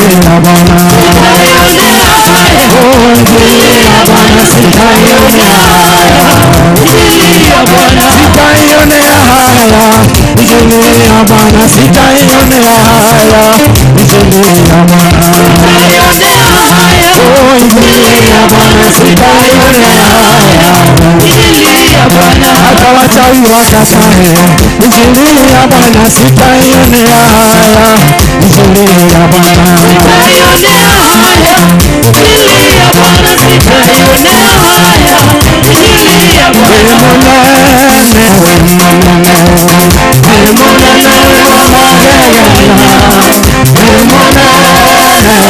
ya Bwana, oh, injili ya Bwana sitaionea haya, sitaionea haya, injili ya Bwana sitaionea haya, injili ya Bwana, oh, injili ya Bwana sitaionea haya, hata wachawi wakatae, injili ya Bwana sitaionea haya, injili ya Bwana Sitaionea haya, injili ya Bwana sitaionea haya, injili ya Bwana. We munene, we munene, we munene wa magegania, we munene, we munene,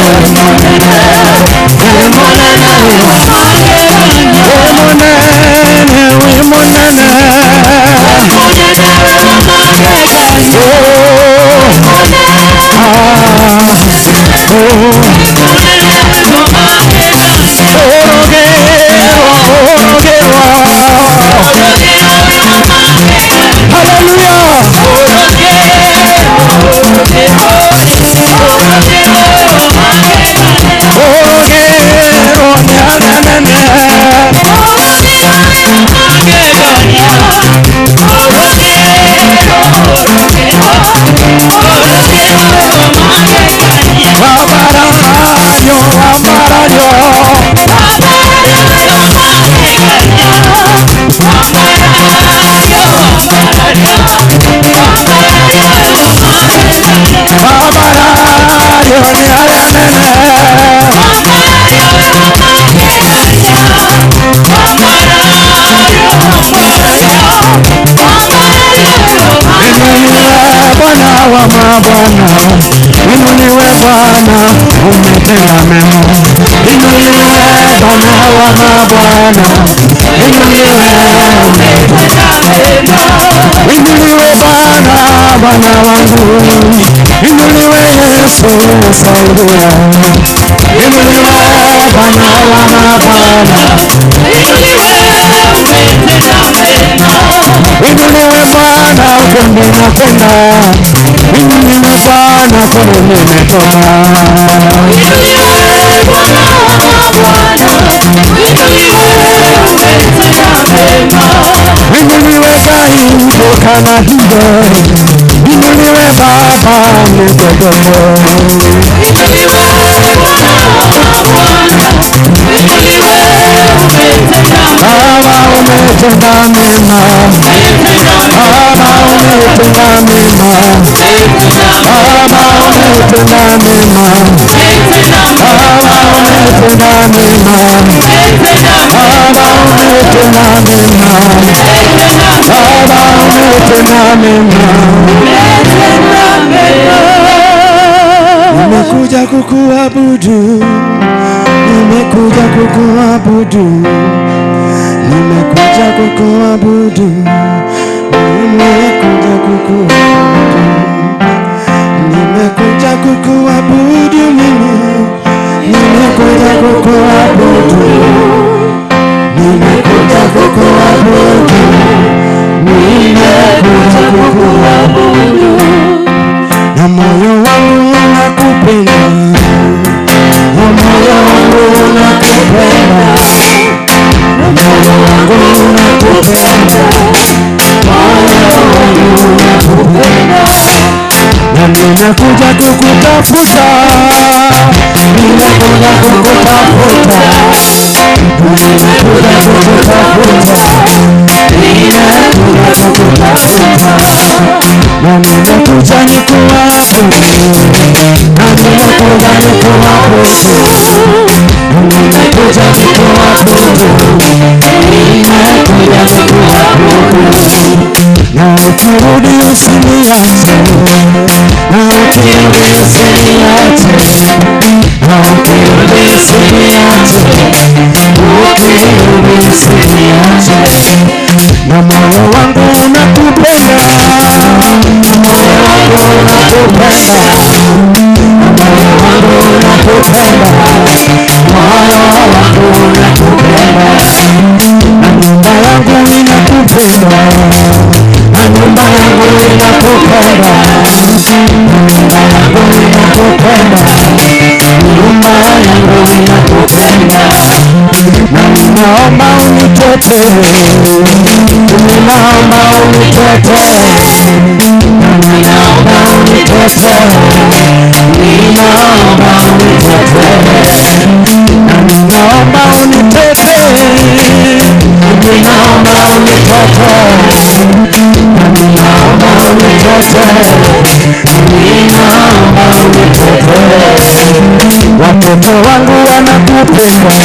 we munene wa Magegania, we munene, we munene, munene wa magegania, oh, ah, oh. Munene wa magegania, Orogerwa, orogerwa, Orogero wa magegania, haleluya. Orogero, orogero, orogero wa magegania. Orogerwa ni anene. Wambarario, wambarario, wambarario ni anene. Inuliwe Bwana wa mabwana, inuliwe Bwana, umetenda mema. Inuliwe Bwana wa mabwana, inuliwe, inuliwe Bwana, Bwana wangu, inuliwe Yesu saidia, inuliwe Bwana wa mabwana, inuliwe Bwana ukonde na kwenda, inuliwe Bwana kule nimetoka. Inuliwe Kahingo kana hindo, inuliwe Baba nigogogo. Baba umetenda mema, Baba umetenda mema, Baba umetenda mema, Baba umetenda mema, Baba umetenda mema, Baba umetenda mema. Nimekuja kukuabudu, nimekuja kukuabudu, nimekuja kukuabudu, nimekuja kukuabudu, nimekuja kukuabudu mimi, nimekuja kukuabudu, nimekuja kukuabudu, nimekuja kukuabudu, na moyo wangu unakupenda, na moyo wangu unakupenda, na moyo wangu unakupenda, moyo wangu unakupenda, na nimekuja kukutafuta, nimekuja kukutafuta, nimekuja kukutafuta, nimekuja kukutafuta, na nimekuja nikuabudu, na nimekuja nikuabudu, na nimekuja nikuabudu, nimekuja nikuabudu, na ukirudi usiniache, na ukirudi usiniache, na ukirudi usiniache, ukirudi usiniache, na moyo wangu unakupenda, moyo wangu unakupenda, moyo wangu unakupenda, moyo wangu unakupenda, na nyumba yangu inakupenda, na nyumba yangu inakupenda, na nyumba yangu inakupenda, Unitetee, ninaomba unitetee, ninaomba unitetee, ninaomba unitetee, ninaomba unitetee, ninaomba unitetee, ninaomba unitetee, ninaomba unitetee. Watoto wangu wanakupenda,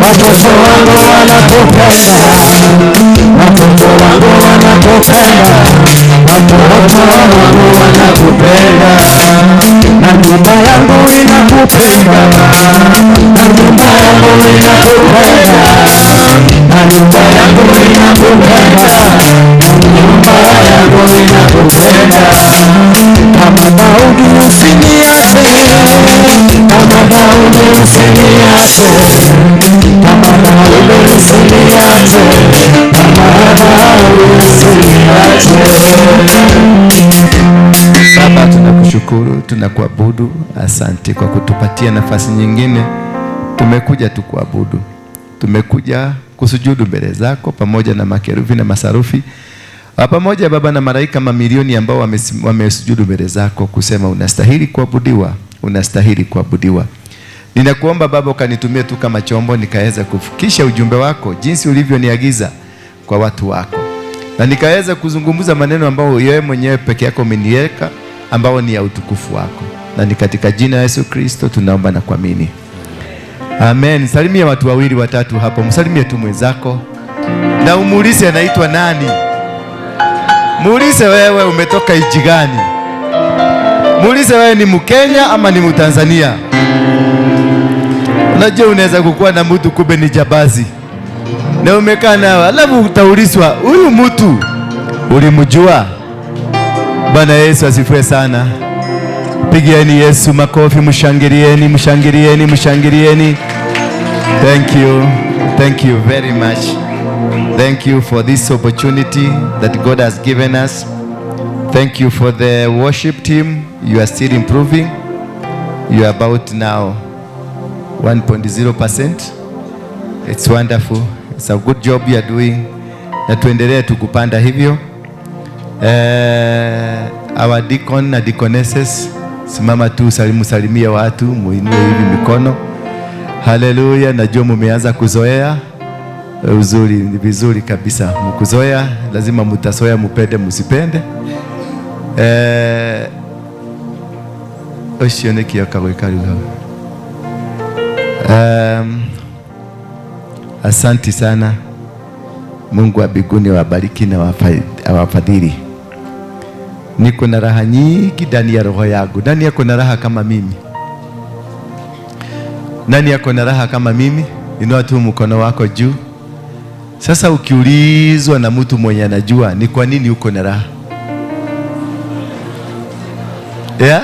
watoto wangu wanakupenda, watoto wangu wanakupenda, watoto wangu wanakupenda, na nyumba yangu inakupenda, na nyumba yangu inakupenda, na nyumba yangu inakupenda, na nyumba yangu inakupenda. Kama Daudi usiniache, kama Daudi usiniache, kama Daudi usiniache, kama Daudi usiniache. Baba, tunakushukuru, tunakuabudu. Asante kwa kutupatia nafasi nyingine. Tumekuja tu kuabudu, tumekuja kusujudu mbele zako pamoja na makerubi na masarufi, pamoja Baba na malaika mamilioni ambao wamesujudu mbele zako kusema unastahili kuabudiwa, unastahili kuabudiwa. Ninakuomba Baba ukanitumie tu kama chombo nikaweza kufikisha ujumbe wako jinsi ulivyoniagiza kwa watu wako, na nikaweza kuzungumza maneno ambayo wewe mwenyewe peke yako umeniweka, ambao ni ya utukufu wako, na ni katika jina la Yesu Kristo tunaomba na kuamini, amen. Salimia watu wawili watatu hapo, msalimie tu mwenzako na umuulize anaitwa nani. Muulize wewe umetoka nchi gani. Muulize wewe ni Mkenya ama ni Mtanzania. Unajua unaweza kukuwa na mtu kumbe ni jambazi na umekaa nawe, alafu utaulizwa huyu mtu ulimjua? Bwana Yesu asifiwe sana. Pigieni Yesu makofi, mshangilieni, mshangilieni, mshangilieni. Thank you. Thank you very much. Thank you for this opportunity that God has given us. Thank you for the worship team. You are still improving. You are about now 1.0%. It's wonderful. It's a good job you are doing. Na tuendelee tu kupanda hivyo. Our deacon na deaconesses, simama tu salimu, salimia watu, muinue hivi mikono. Haleluya, najua mumeanza kuzoea. Uzuri, ni vizuri kabisa. Mkuzoea, lazima mutazoea, mupende musipende. Ucio nĩ kĩo kagwĩka rĩu hau. Asanti sana. Mungu wa mbinguni awabariki na awafadhili. Niko na raha nyingi ndani ya roho yangu. Nani yako na raha kama mimi? Nani yako na raha kama mimi? Inua tu mkono wako juu. Sasa ukiulizwa na mtu mwenye anajua ni kwa nini uko na raha? Yeah?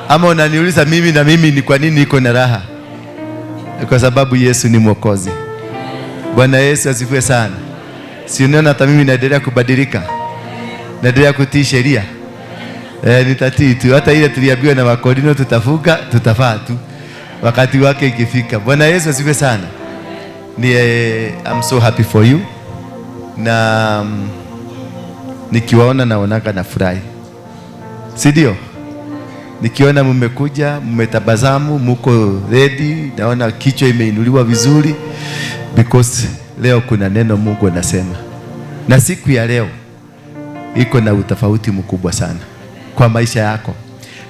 Ama unaniuliza mimi na mimi ni kwa nini niko na raha? Kwa sababu Yesu ni Mwokozi. Bwana Yesu asifiwe sana. Si unaona hata mimi naendelea kubadilika? Naendelea kutii sheria. Nitatii tu. Hata ile tuliambiwa na Wakorino tutafuga, tutafaa tu. Wakati wake ikifika. Bwana Yesu asifiwe sana. I'm so happy for you. Na nikiwaona naonaga na furahi. Si ndio? Nikiona mmekuja, mmetabasamu, muko ready, naona kichwa imeinuliwa vizuri because leo kuna neno Mungu anasema. Na siku ya leo iko na utofauti mkubwa sana kwa maisha yako.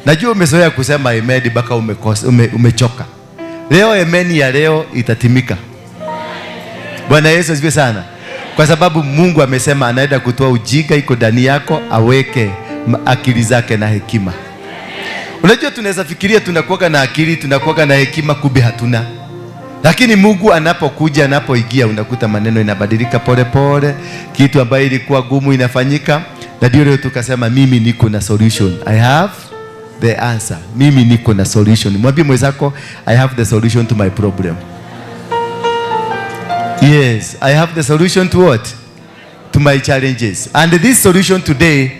Najua umezoea kusema amen mpaka umechoka. Leo amen ya leo itatimika. Bwana Yesu asifiwe sana. Kwa sababu Mungu amesema anaenda kutoa ujinga iko ndani yako, aweke akili zake na hekima. Unajua tunaweza fikiria tunakuwa na akili, tunakuwa na hekima, kumbe hatuna. Lakini Mungu anapokuja, anapoingia, unakuta maneno inabadilika pole pole, kitu ambayo ilikuwa gumu inafanyika. Na ndio leo tukasema mimi niko na solution. I have the answer. Mimi niko na solution. Mwambie mwenzako, I have the solution to my problem. Yes, I have the solution to what? To my challenges. And this solution today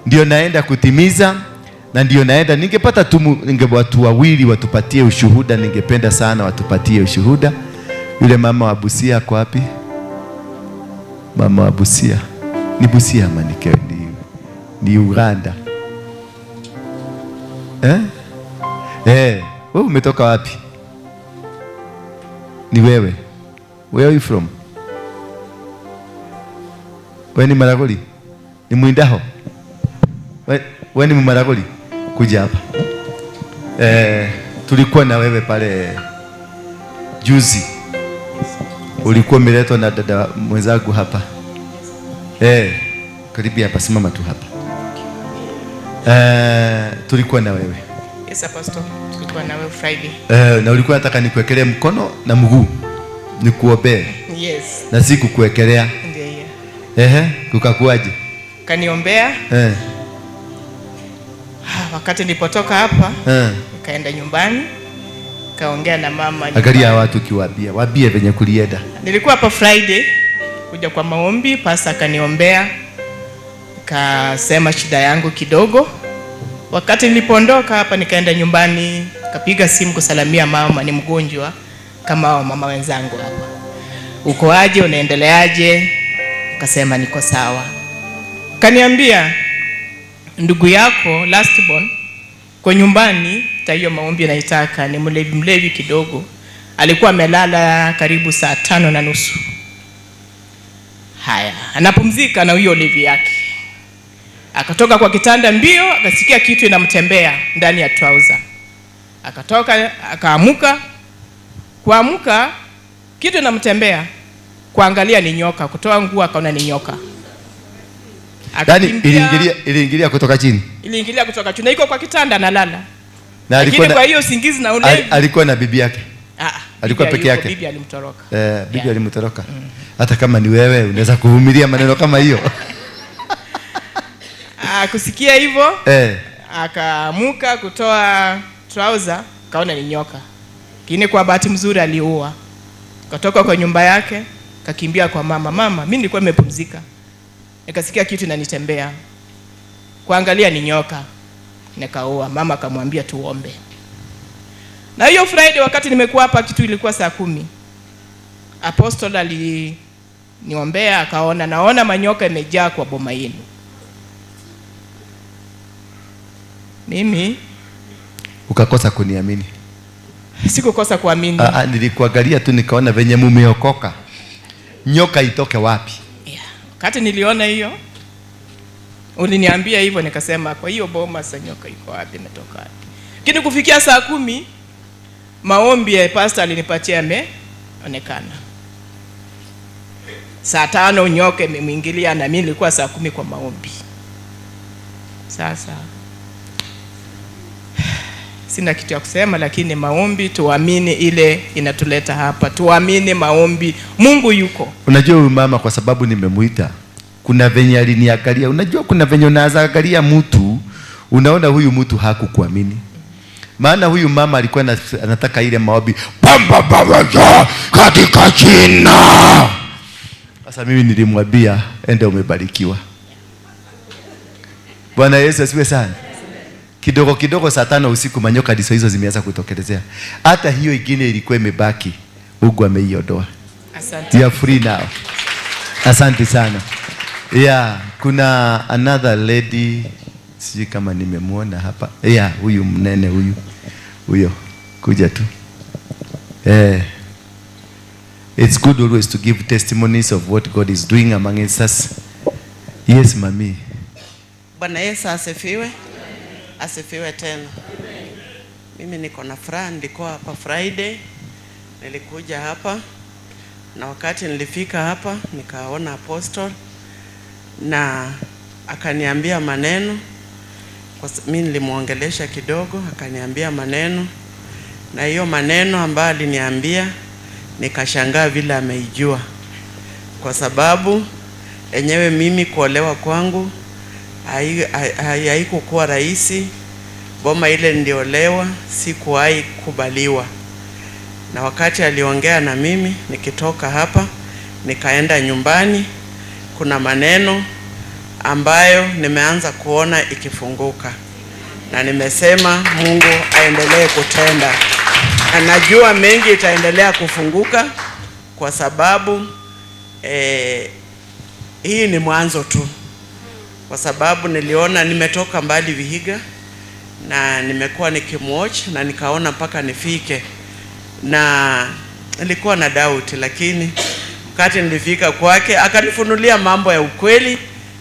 ndio naenda kutimiza na ndio naenda, ningepata tu watu wawili watupatie ushuhuda, ningependa sana watupatie ushuhuda. Yule mama wa Busia ako wapi? Mama wa Busia. Ni Busia ama ni Uganda? Eh? Eh, wewe umetoka wapi? Ni wewe. Where are you from? Wewe ni Maragoli? Ni Mwindaho? Wewe ni Maragoli? Kuja hapa. Tulikuwa na wewe pale juzi. Ulikuwa umeletwa na dada mwenzangu hapa. Karibu hapa, simama tu hapa. Tulikuwa na wewe. Yes, Apostle. Tulikuwa na wewe Friday. Na ulikuwa unataka nikuwekelee mkono na mguu nikuombee. Yes. Na sikukuwekelea. Ndio hiyo. Ehe, kukakuaje? Kaniombea. Wakati nilipotoka hapa, nikaenda nyumbani, kaongea na mama. Angalia watu ukiwaambia, waambie venye kulienda. Nilikuwa hapa Friday kuja kwa maombi, pastor akaniombea, nikasema shida yangu kidogo. Wakati nilipoondoka hapa nikaenda nyumbani, nikapiga simu kusalamia mama, ni mgonjwa kama hao mama wenzangu hapa. Uko aje, unaendeleaje? Akasema niko sawa. Kaniambia ndugu yako last born kwa nyumbani, hata hiyo maombi naitaka, ni mlevi mlevi kidogo. Alikuwa amelala karibu 5:30. Haya, anapumzika na huyo levi yake. Akatoka kwa kitanda mbio, akasikia kitu inamtembea ndani ya trouser. Akatoka, akaamuka. Kuamuka, kitu inamtembea. Kuangalia ni nyoka, kutoa nguo akaona ni nyoka. Yaani iliingilia kutoka chini. Iliingilia kutoka chini. Na iko kwa kitanda analala. Na alikuwa kwa hiyo usingizi na ulevi. Alikuwa na bibi yake. Alikuwa peke yake. Bibi alimtoroka. Bibi alimtoroka. Hata kama ni wewe unaweza kuvumilia maneno kama hiyo. Kusikia hivyo, akaamuka kutoa trouser, kaona ni nyoka. Lakini kwa bahati mzuri aliua. Katoka kwa nyumba yake, kakimbia kwa mama. Mama, mimi nilikuwa nimepumzika. Nikasikia kitu inanitembea. Kuangalia ni nyoka. Nikaua. Mama akamwambia tuombe. Na hiyo Friday wakati nimekuwa hapa kitu ilikuwa 10:00. Apostle aliniombea, akaona naona manyoka imejaa kwa boma yenu. Mimi ukakosa kuniamini. Sikukosa kuamini. Nilikuangalia tu nikaona venye mumeokoka. Nyoka itoke wapi? Yeah. Wakati niliona hiyo, uliniambia hivyo nikasema kwa hiyo boma sasa nyoka iko wapi, imetoka wapi? Lakini kufikia 10:00 maombi ya pastor alinipatia yameonekana. 5:00 nyoka imemwingilia na mimi nilikuwa 10:00 kwa maombi. Sasa sina kitu ya kusema, lakini maombi tuamini, ile inatuleta hapa. Tuamini maombi, Mungu yuko. Unajua huyu mama kwa sababu nimemuita, kuna venye aliniangalia. Unajua kuna venye unaanza angalia mtu, unaona huyu mtu hakukuamini. Maana huyu mama alikuwa anataka ile maombi bamba bamba katika jina. Sasa mimi nilimwambia ende umebarikiwa. Bwana Yesu asifiwe sana. Kidogo kidogo 5:00 usiku manyoka ndizo hizo zimeanza kutokelezea. Hata hiyo ingine ilikuwa imebaki, Mungu ameiondoa. Asante. You are free now. Asante sana. Yeah, kuna another lady, sijui kama nimemuona hapa. Yeah, huyu mnene huyu. Huyo kuja tu. It's good always to give testimonies of what God is doing among us. Yes, mami. Bwana Yesu asifiwe. Asifiwe tena. Mimi niko na furaha, nilikuwa hapa Friday. Nilikuja hapa na wakati nilifika hapa nikaona apostle na akaniambia maneno. Kwa mimi nilimuongelesha kidogo, akaniambia maneno. Na hiyo maneno ambayo aliniambia nikashangaa vile ameijua. Kwa sababu enyewe mimi kuolewa kwangu haikuwa rahisi. Boma ile niliolewa sikuwahi kubaliwa. Na wakati aliongea na mimi nikitoka hapa nikaenda nyumbani, kuna maneno ambayo nimeanza kuona ikifunguka. Na nimesema Mungu aendelee kutenda. Na najua mengi itaendelea kufunguka kwa sababu hii ni mwanzo tu, kwa sababu niliona nimetoka mbali Vihiga na nimekuwa nikimwatch na nikaona mpaka nifike, na nilikuwa na doubt, lakini wakati nilifika kwake akanifunulia mambo ya ukweli,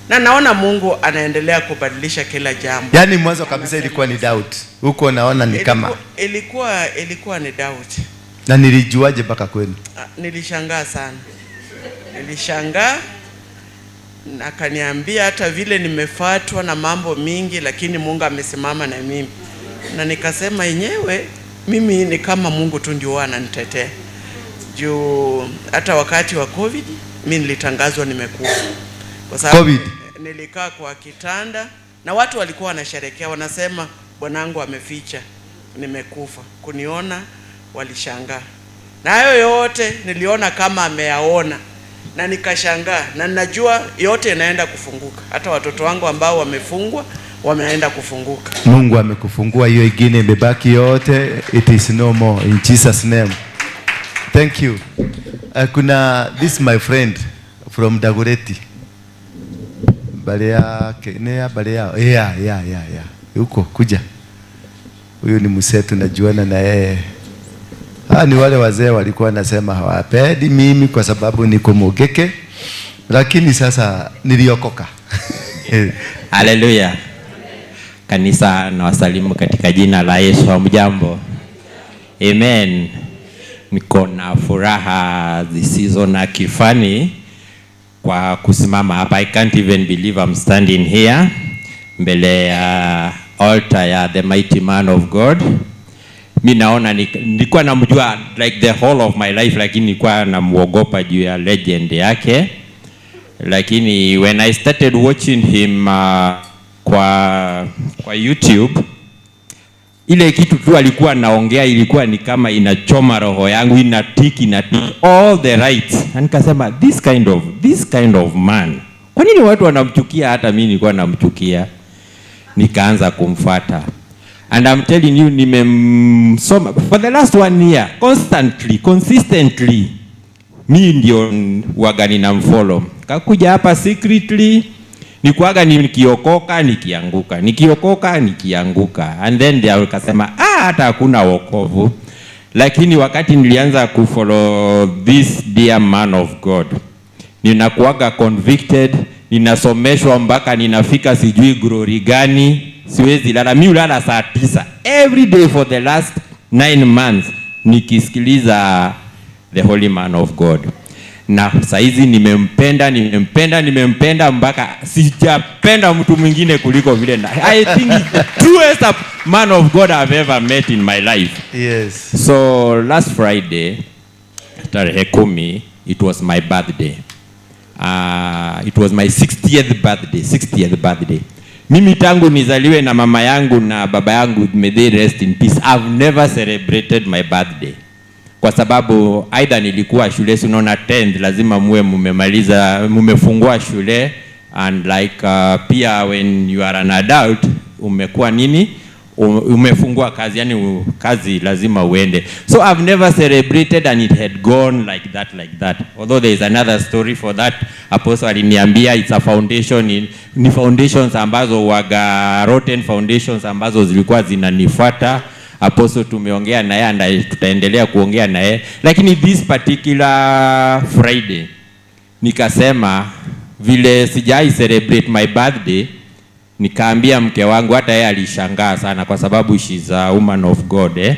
na naona Mungu anaendelea kubadilisha kila jambo. Yaani mwanzo kabisa ilikuwa ni doubt. Huko naona ni kama ilikuwa ni doubt. Na nilijuaje mpaka kwenu? Nilishangaa sana. Nilishangaa na akaniambia hata vile nimefuatwa na mambo mingi, lakini Mungu amesimama na mimi. Na nikasema yenyewe mimi ni kama Mungu tu ndio ananitetea. Juu hata wakati wa COVID mimi nilitangazwa nimekufa. Kwa sababu COVID nilikaa kwa kitanda na watu walikuwa wanasherehekea, wanasema bwanangu ameficha nimekufa. Kuniona walishangaa. Na hayo yote niliona kama ameyaona na nikashangaa, na ninajua yote inaenda kufunguka. Hata watoto wangu ambao wamefungwa wameenda kufunguka. Mungu amekufungua, hiyo ingine imebaki yote, it is no more in Jesus name. Thank you. Kuna this my friend from Dagoretti. Balea Kenya, Balea. Yeah. Huko kuja. Huyu ni mzee tunajuana na yeye. Ni wale wazee walikuwa wanasema hawapendi mimi kwa sababu niko Mugeke, lakini sasa niliokoka. Haleluya. Kanisa na wasalimu katika jina la Yesu. Hamjambo? Amen. Niko na furaha zisizo na kifani kwa kusimama hapa. I can't even believe I'm standing here mbele ya altar ya the mighty man of God. Mi naona nilikuwa namjua like the whole of my life, lakini nilikuwa namuogopa juu ya legend yake. Lakini when I started watching him kwa YouTube, ile kitu tu alikuwa naongea ilikuwa ni kama inachoma roho yangu, inatiki all the rights. Na nikasema this kind of man, kwa nini watu wanamchukia? Hata mimi nilikuwa namchukia. Nikaanza kumfuata. And I'm telling you, nimemsoma for the last 1 year constantly, consistently. Mi ndio waga ninamfollow. Kakuja hapa secretly, nikuaga nikiokoka nikianguka, nikiokoka nikianguka. And then they wakasema hata hakuna wokovu. Lakini wakati nilianza kufollow this dear man of God, ninakuaga convicted, ninasomeshwa mpaka ninafika sijui glory gani. Siwezi lala, mimi ulala saa 9 every day for the last 9 months nikisikiliza the holy man of God. Na saizi nimempenda mpaka sijapenda mtu mwingine kuliko vile na. I think he's the truest man of God I've ever met in my life. Yes. So last Friday, tarehe 10, it was my birthday. It was my 60th birthday, 60th birthday. Mimi tangu nizaliwe na mama yangu na baba yangu, may they rest in peace, I've never celebrated my birthday. Kwa sababu either nilikuwa shule, si unaona 10th lazima muwe mumemaliza, mumefungua shule, and like pia when you are an adult umekuwa nini? Umefungua kazi, yani kazi lazima uende. So I've never celebrated, and it had gone like that. Although there is another story for that. Apostle aliniambia it's a foundation, ni foundations ambazo waga rotten foundations ambazo zilikuwa zinanifuata. Apostle tumeongea naye na tutaendelea kuongea naye. Lakini this particular Friday nikasema vile sijai celebrate my birthday, nikaambia mke wangu, hata yeye alishangaa sana kwa sababu she's a woman of God, eh.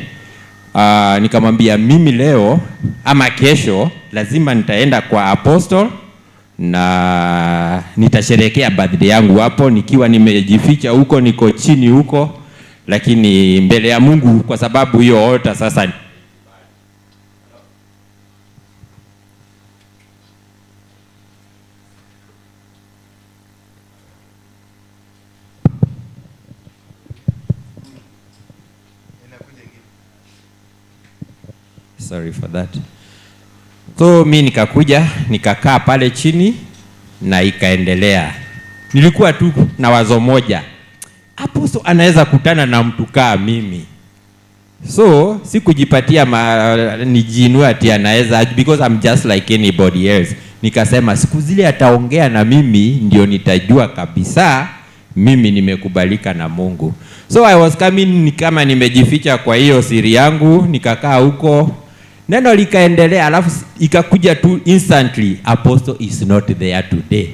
Nikamwambia mimi leo ama kesho lazima nitaenda kwa apostle na nitasherehekea birthday yangu hapo, nikiwa nimejificha huko, niko chini huko, lakini mbele ya Mungu, kwa sababu hiyo altar sasa. Sorry for that. So mi nikakuja, nikakaa pale chini na ikaendelea. Nilikuwa tu na wazo moja. Apostle anaweza kutana na mtu kaa mimi. So sikujipatia nijiinue ati anaweza, because I'm just like anybody else. Nikasema siku zile ataongea na mimi ndio nitajua kabisa mimi nimekubalika na Mungu. So I was coming ni kama nimejificha kwa hiyo siri yangu, nikakaa huko. Neno likaendelea, alafu ikakuja tu instantly, "Apostle is not there today."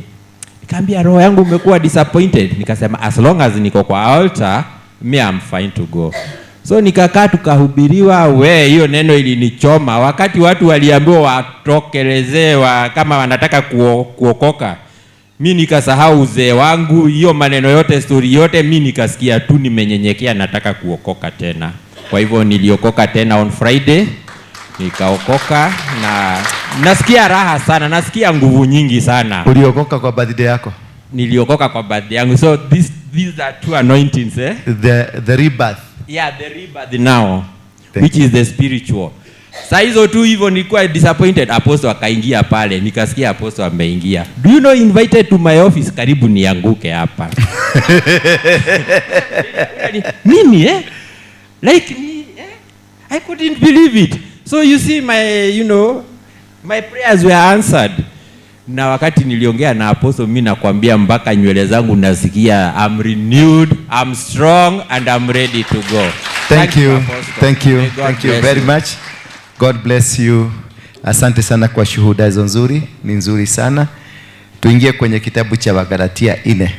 Nikaambia roho yangu, umekuwa disappointed. Nikasema as long as niko kwa altar, me I'm fine to go. So nikakaa, tukahubiriwa. We, hiyo neno ilinichoma. Wakati watu waliambiwa watokelezee kama wanataka kuokoka, mi nikasahau uzee wangu, hiyo maneno yote, story yote, mi nikasikia tu nimenyenyekea, nataka kuokoka tena. Kwa hivyo niliokoka tena on Friday, nikaokoka na nasikia raha sana, nasikia nguvu nyingi sana. Uliokoka kwa birthday yako? Niliokoka kwa birthday yangu. So these are two anointings, eh? The rebirth. Yeah, the rebirth now, Thank which is the spiritual. Saa hizo tu hivyo nilikuwa disappointed, apostle akaingia pale, nikasikia apostle ameingia. Do you know, invited to my office, karibu nianguke hapa. Mimi, eh? Like me, eh? I couldn't believe it. So you see my you know my prayers were answered. Na wakati niliongea na apostle, mimi nakwambia mpaka nywele zangu nasikia I'm renewed, I'm strong and I'm ready to go. Thank you. Apostle. Thank you. May God Thank you bless very you. Much. God bless you. Asante sana kwa shuhuda hizo nzuri, ni nzuri sana. Tuingie kwenye kitabu cha Wagalatia 4.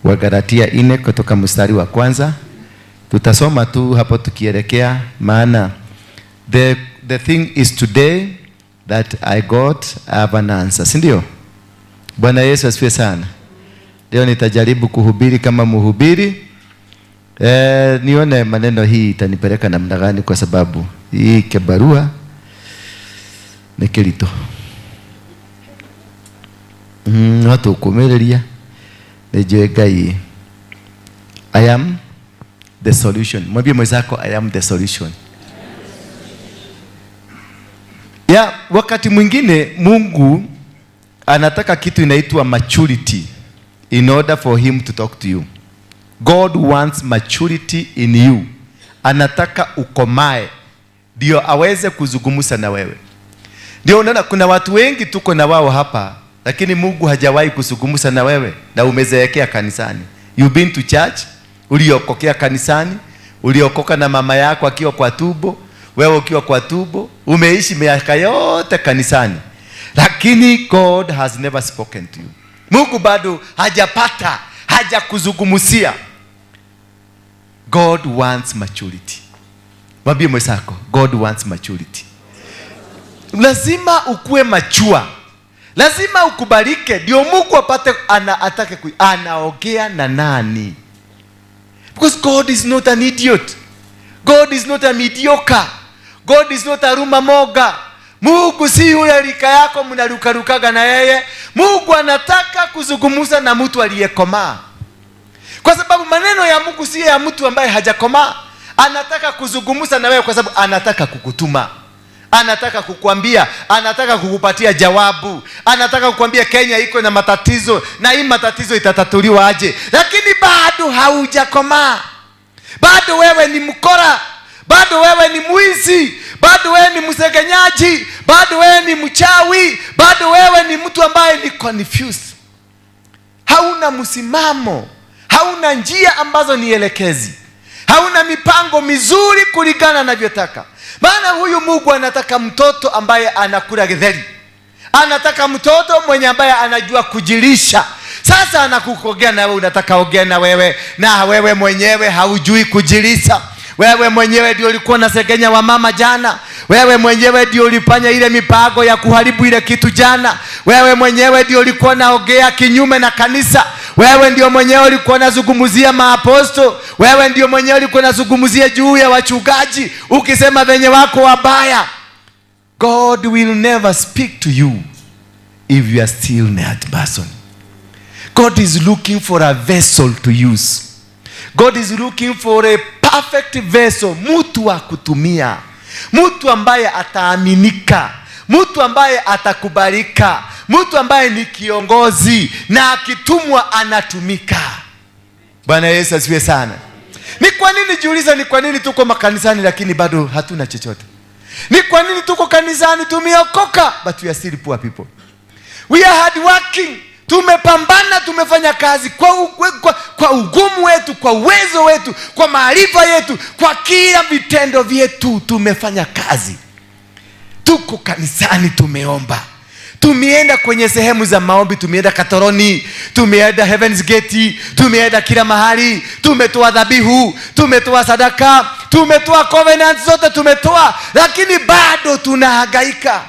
Wagalatia 4 kutoka mstari wa kwanza. Tutasoma tu hapo tukielekea, maana the thing is today that I got, I have an answer. Si ndio? Bwana Yesu asifiwe sana. Leo nitajaribu kuhubiri kama mhubiri. Nione maneno hii itanipeleka namna gani, kwa sababu hii kibarua ni kirito. No tukumĩrĩria nĩnjũĩ Ngai. I am the solution. Mwambie mwenzako, "I am the solution." Ya, wakati mwingine Mungu anataka kitu inaitwa maturity in order for him to talk to you. God wants maturity in you. Anataka ukomae ndio aweze kuzungumza na wewe. Ndio unaona kuna watu wengi tuko na wao hapa, lakini Mungu hajawahi kuzungumza na wewe na umezeekea kanisani. You've been to church, uliokokea kanisani, uliokoka na mama yako akiwa kwa tumbo, wewe ukiwa kwa tumbo, umeishi miaka yote kanisani. Lakini God has never spoken to you. Mungu bado hajapata, hajakuzungumzia. God wants maturity. Mwambie mwenzako, "God wants maturity." Lazima ukue mature. Lazima ukubalike ndio Mungu apate atake anaongea na nani? Because God is not an idiot. God is not a mediocre. God is not a rumor monger. Mungu si yule rika yako mnarukarukaga na yeye. Mungu anataka kuzungumza na mtu aliyekomaa. Kwa sababu maneno ya Mungu si ya mtu ambaye hajakomaa. Anataka kuzungumza na wewe kwa sababu anataka kukutuma. Anataka kukuambia, anataka kukupatia jawabu. Anataka kukuambia Kenya iko na matatizo na hii matatizo itatatuliwa aje. Lakini bado haujakomaa. Bado wewe ni mkora. Bado wewe ni mwizi. Bado wewe ni msegenyaji. Bado wewe ni mchawi. Bado wewe ni mtu ambaye ni confused. Hauna msimamo. Hauna njia ambazo ni elekezi. Hauna mipango mizuri kulingana anavyotaka. Maana huyu Mungu anataka mtoto ambaye anakula githeri. Anataka mtoto mwenye ambaye anajua kujilisha. Sasa anakukogea na wewe, unataka ongea na wewe, na wewe mwenyewe haujui kujilisha. Wewe mwenyewe ndio ulikuwa unasengenya wa mama jana. Wewe mwenyewe ndio ulifanya ile mipango ya kuharibu ile kitu jana. Wewe mwenyewe ndio ulikuwa unaongea kinyume na kanisa. Wewe ndio mwenyewe ulikuwa unazungumzia maaposto. Wewe ndio mwenyewe ulikuwa unazungumzia juu ya wachungaji, ukisema venye wako wabaya. God will never speak to you if you are still that person. God is looking for a vessel to use. God is looking for a perfect vessel, mtu wa kutumia, mtu ambaye ataaminika, mtu ambaye atakubalika, mtu ambaye ni kiongozi na akitumwa anatumika. Bwana Yesu asifiwe sana. Ni kwa nini, jiulize, ni kwa nini tuko makanisani lakini bado hatuna chochote? Ni kwa nini tuko kanisani tumeokoka but we are still poor people? We are hard working. Tumepambana, tumefanya kazi kwa ugumu wetu, kwa uwezo wetu, kwa maarifa yetu, kwa kila vitendo vyetu tumefanya kazi. Tuko kanisani tumeomba. Tumeenda kwenye sehemu za maombi, tumeenda Katoroni, tumeenda Heaven's Gate, tumeenda kila mahali, tumetoa dhabihu, tumetoa sadaka, tumetoa covenant zote tumetoa, lakini bado tunahangaika.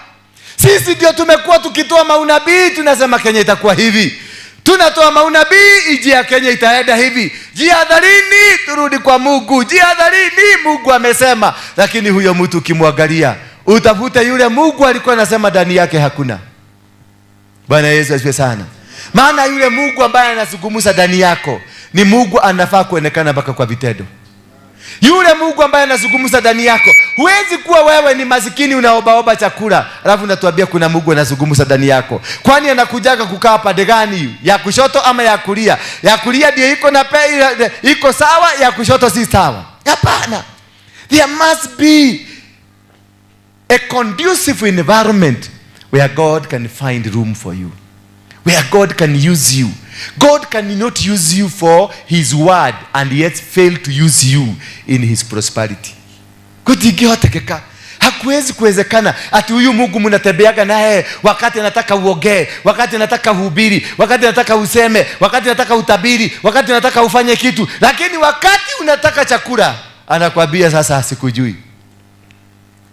Sisi ndio tumekuwa tukitoa maunabii, tunasema Kenya itakuwa hivi. Tunatoa maunabii, nchi ya Kenya itaenda hivi. Jihadharini, turudi kwa Mungu. Jihadharini, Mungu amesema. Lakini huyo mtu ukimwangalia, utafute yule Mungu alikuwa anasema ndani yake hakuna. Bwana Yesu asifiwe sana. Maana yule Mungu ambaye anazungumza ndani yako ni Mungu anafaa kuonekana mpaka kwa vitendo. Yule Mungu ambaye anazungumza ndani yako, huwezi kuwa wewe ni masikini unaobaoba chakula, alafu unatuambia kuna Mungu anazungumza ndani yako. Kwani anakujaga kukaa pande gani? Ya kushoto ama ya kulia? Ya kulia ndio iko na iko sawa, ya kushoto si sawa. Hapana. There must be a conducive environment where God can find room for you, where God can use you. God cannot use you for his word and yet fail to use you in his prosperity. Kutingihotekeka. Hakuwezi kuwezekana ati huyu Mungu mnatembeaga naye wakati anataka uongee, wakati anataka uhubiri, wakati anataka useme, wakati anataka utabiri, wakati anataka ufanye kitu, lakini wakati unataka chakula anakwambia sasa sikujui.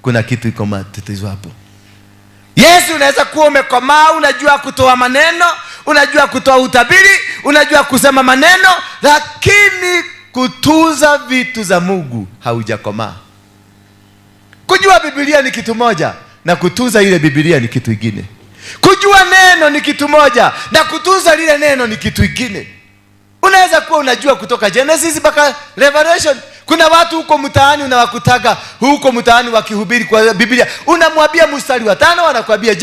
Kuna kitu iko matatizo hapo. Yesu, unaweza kuwa umekomaa, unajua kutoa maneno, unajua kutoa utabiri, unajua kusema maneno, lakini kutunza vitu za Mungu haujakomaa. Kujua Biblia ni kitu moja na kutunza ile Biblia ni kitu kingine. Kujua neno ni kitu moja na kutunza lile neno ni kitu kingine. Unaweza kuwa unajua kutoka Genesis mpaka Revelation. Kuna watu huko mtaani unawakutaga huko mtaani wakihubiri kwa Biblia. Unamwambia mstari wa 5 anakuambia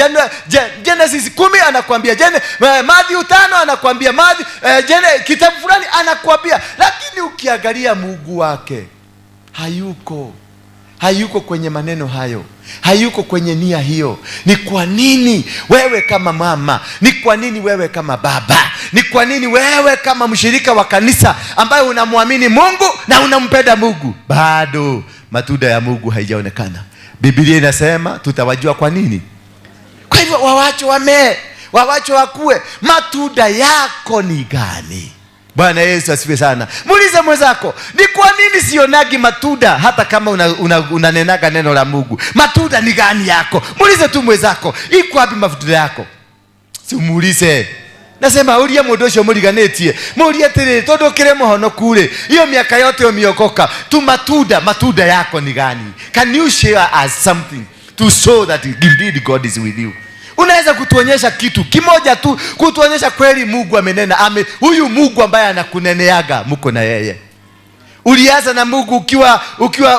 Genesis 10, anakuambia Mathayo 5, anakuambia kitabu fulani anakuambia, lakini ukiangalia Mungu wake hayuko. Hayuko kwenye maneno hayo. Hayuko kwenye nia hiyo. Ni kwa nini wewe kama mama, ni kwa nini wewe kama baba, ni kwa nini wewe kama mshirika wa kanisa ambaye unamwamini Mungu na unampenda Mungu, bado matunda ya Mungu haijaonekana? Biblia inasema tutawajua kwa nini? Kwa hivyo wawache wamee, wawache wakue. Matunda yako ni gani? Bwana Yesu asifiwe sana. Muulize mwenzako, ni kwa nini sionagi matunda hata kama unanenaga neno la Mungu? Matunda ni gani yako? Muulize tu mwenzako, iko wapi matunda yako? Si muulize. Nasema uria mundu ucio muriganitie, murie atiri tondu kire muhono kure, iyo miaka yote umeokoka, tu matunda yako ni gani? Can you share us something to show that indeed God is with you? Unaweza kutuonyesha kitu kimoja tu, kutuonyesha kweli Mungu amenena, huyu Mungu ambaye anakuneneaga mko na yeye. Ulianza na Mungu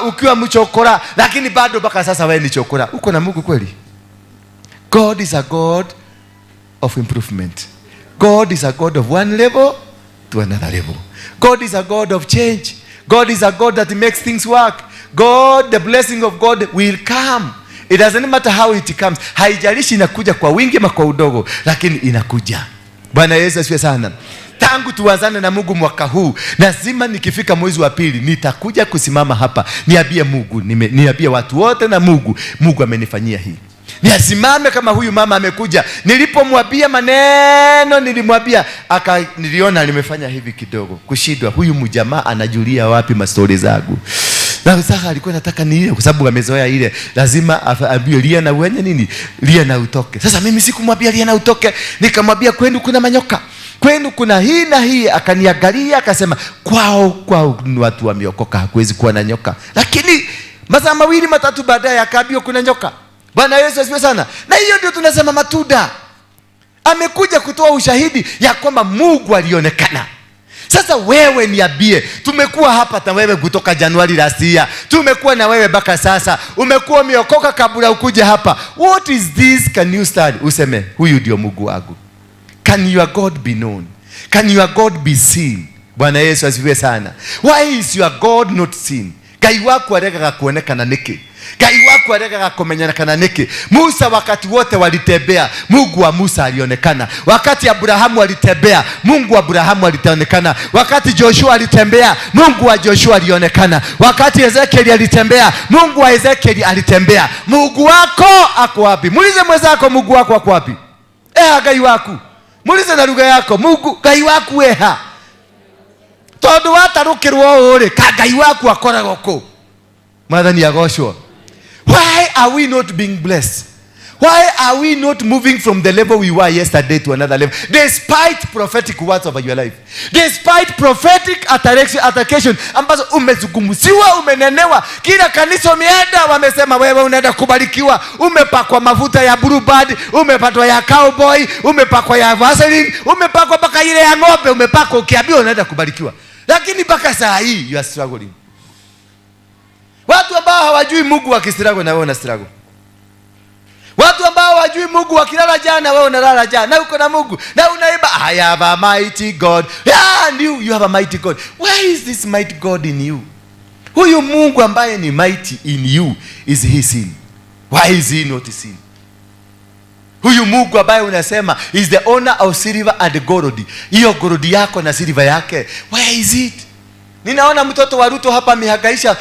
ukiwa mchokora, lakini bado mpaka sasa wewe ni chokora. Uko na Mungu kweli? God is a God of improvement. God is a God of one level to another level. God is a God of change. God is a God that makes things work. God, the blessing of God will come. It doesn't matter how it comes. Haijalishi inakuja kwa wingi ama kwa udogo, lakini inakuja. Bwana Yesu asifiwe sana. Tangu tuanzane na Mungu mwaka huu, lazima nikifika mwezi wa pili nitakuja kusimama hapa niambie Mungu, niambie watu wote na Mungu, Mungu amenifanyia hii. Niasimame kama huyu mama amekuja. Nilipomwambia maneno, nilimwambia niliona nimefanya hivi kidogo, kushindwa. Huyu mjamaa anajulia wapi mastori zangu? Na sasa alikuwa anataka ni ile, kwa sababu amezoea ile, lazima aambiwe lia na uenye nini? Lia na utoke. Sasa mimi sikumwambia lia na utoke, nikamwambia kwenu kuna manyoka, kwenu kuna hii na hii. Akaniangalia akasema kwao watu wameokoka, hakuwezi kuwa na nyoka. Lakini masaa mawili matatu baadaye akaambiwa kuna nyoka. Bwana Yesu asifiwe sana. Na hiyo ndio tunasema matunda. Amekuja kutoa ushahidi ya kwamba Mungu alionekana. Sasa wewe niambie, tumekuwa hapa na wewe kutoka Januari last year, tumekuwa na wewe mpaka sasa, umekuwa umeokoka kabla ukuje hapa. What is this? Can you stand? Useme huyu ndio Mungu wangu. Can your God be known? Can your God be seen? Bwana Yesu asifiwe sana. Why is your God not seen? Ngai waku aregaga kuonekana niki? Ngai waku aregaga kumenyekana niki? Musa wakati wote walitembea, Mungu wa Musa alionekana. Wakati Abrahamu alitembea, Mungu wa Abrahamu alionekana. Wakati Joshua alitembea, Mungu wa Joshua alionekana. Wakati Ezekiel alitembea, Mungu wa Ezekiel alitembea. Mungu wako ako wapi? Muulize mwenzako, Mungu wako ako wapi? Eha Ngai waku. Muulize na lugha yako, Mungu Ngai waku eha. Tondu watarukirwo uri ka Ngai waku akoragwo ku. Mwathani agocwo. Why are we not being blessed? Why are we not moving from the level we were yesterday to another level? Despite prophetic words over your life. Despite prophetic attraction ambazo umezungumziwa, umenenewa. Kila kanisa umeenda wamesema wewe unaenda kubarikiwa. Umepakwa mafuta ya Blue Band, umepakwa ya cowboy, umepakwa ya Vaseline, umepakwa mpaka ile ya ng'ombe, umepakwa ukiambiwa unaenda kubarikiwa. Lakini mpaka saa hii you are struggling. Watu ambao hawajui Mungu wakistruggle na wewe una struggle. Watu ambao hawajui Mungu wakilala jana wewe unalala jana. Na uko na Mungu. Na unaimba I have a mighty God. Yeah, and you have a mighty God. Where is this mighty God in you? Huyu Mungu ambaye ni mighty in you, is he seen? Why is he not seen? Huyu Mungu ambaye unasema is the owner of silver and gold. Hiyo gold yako na silver yake, where is it? Ninaona mtoto wa Ruto hapa amehangaisha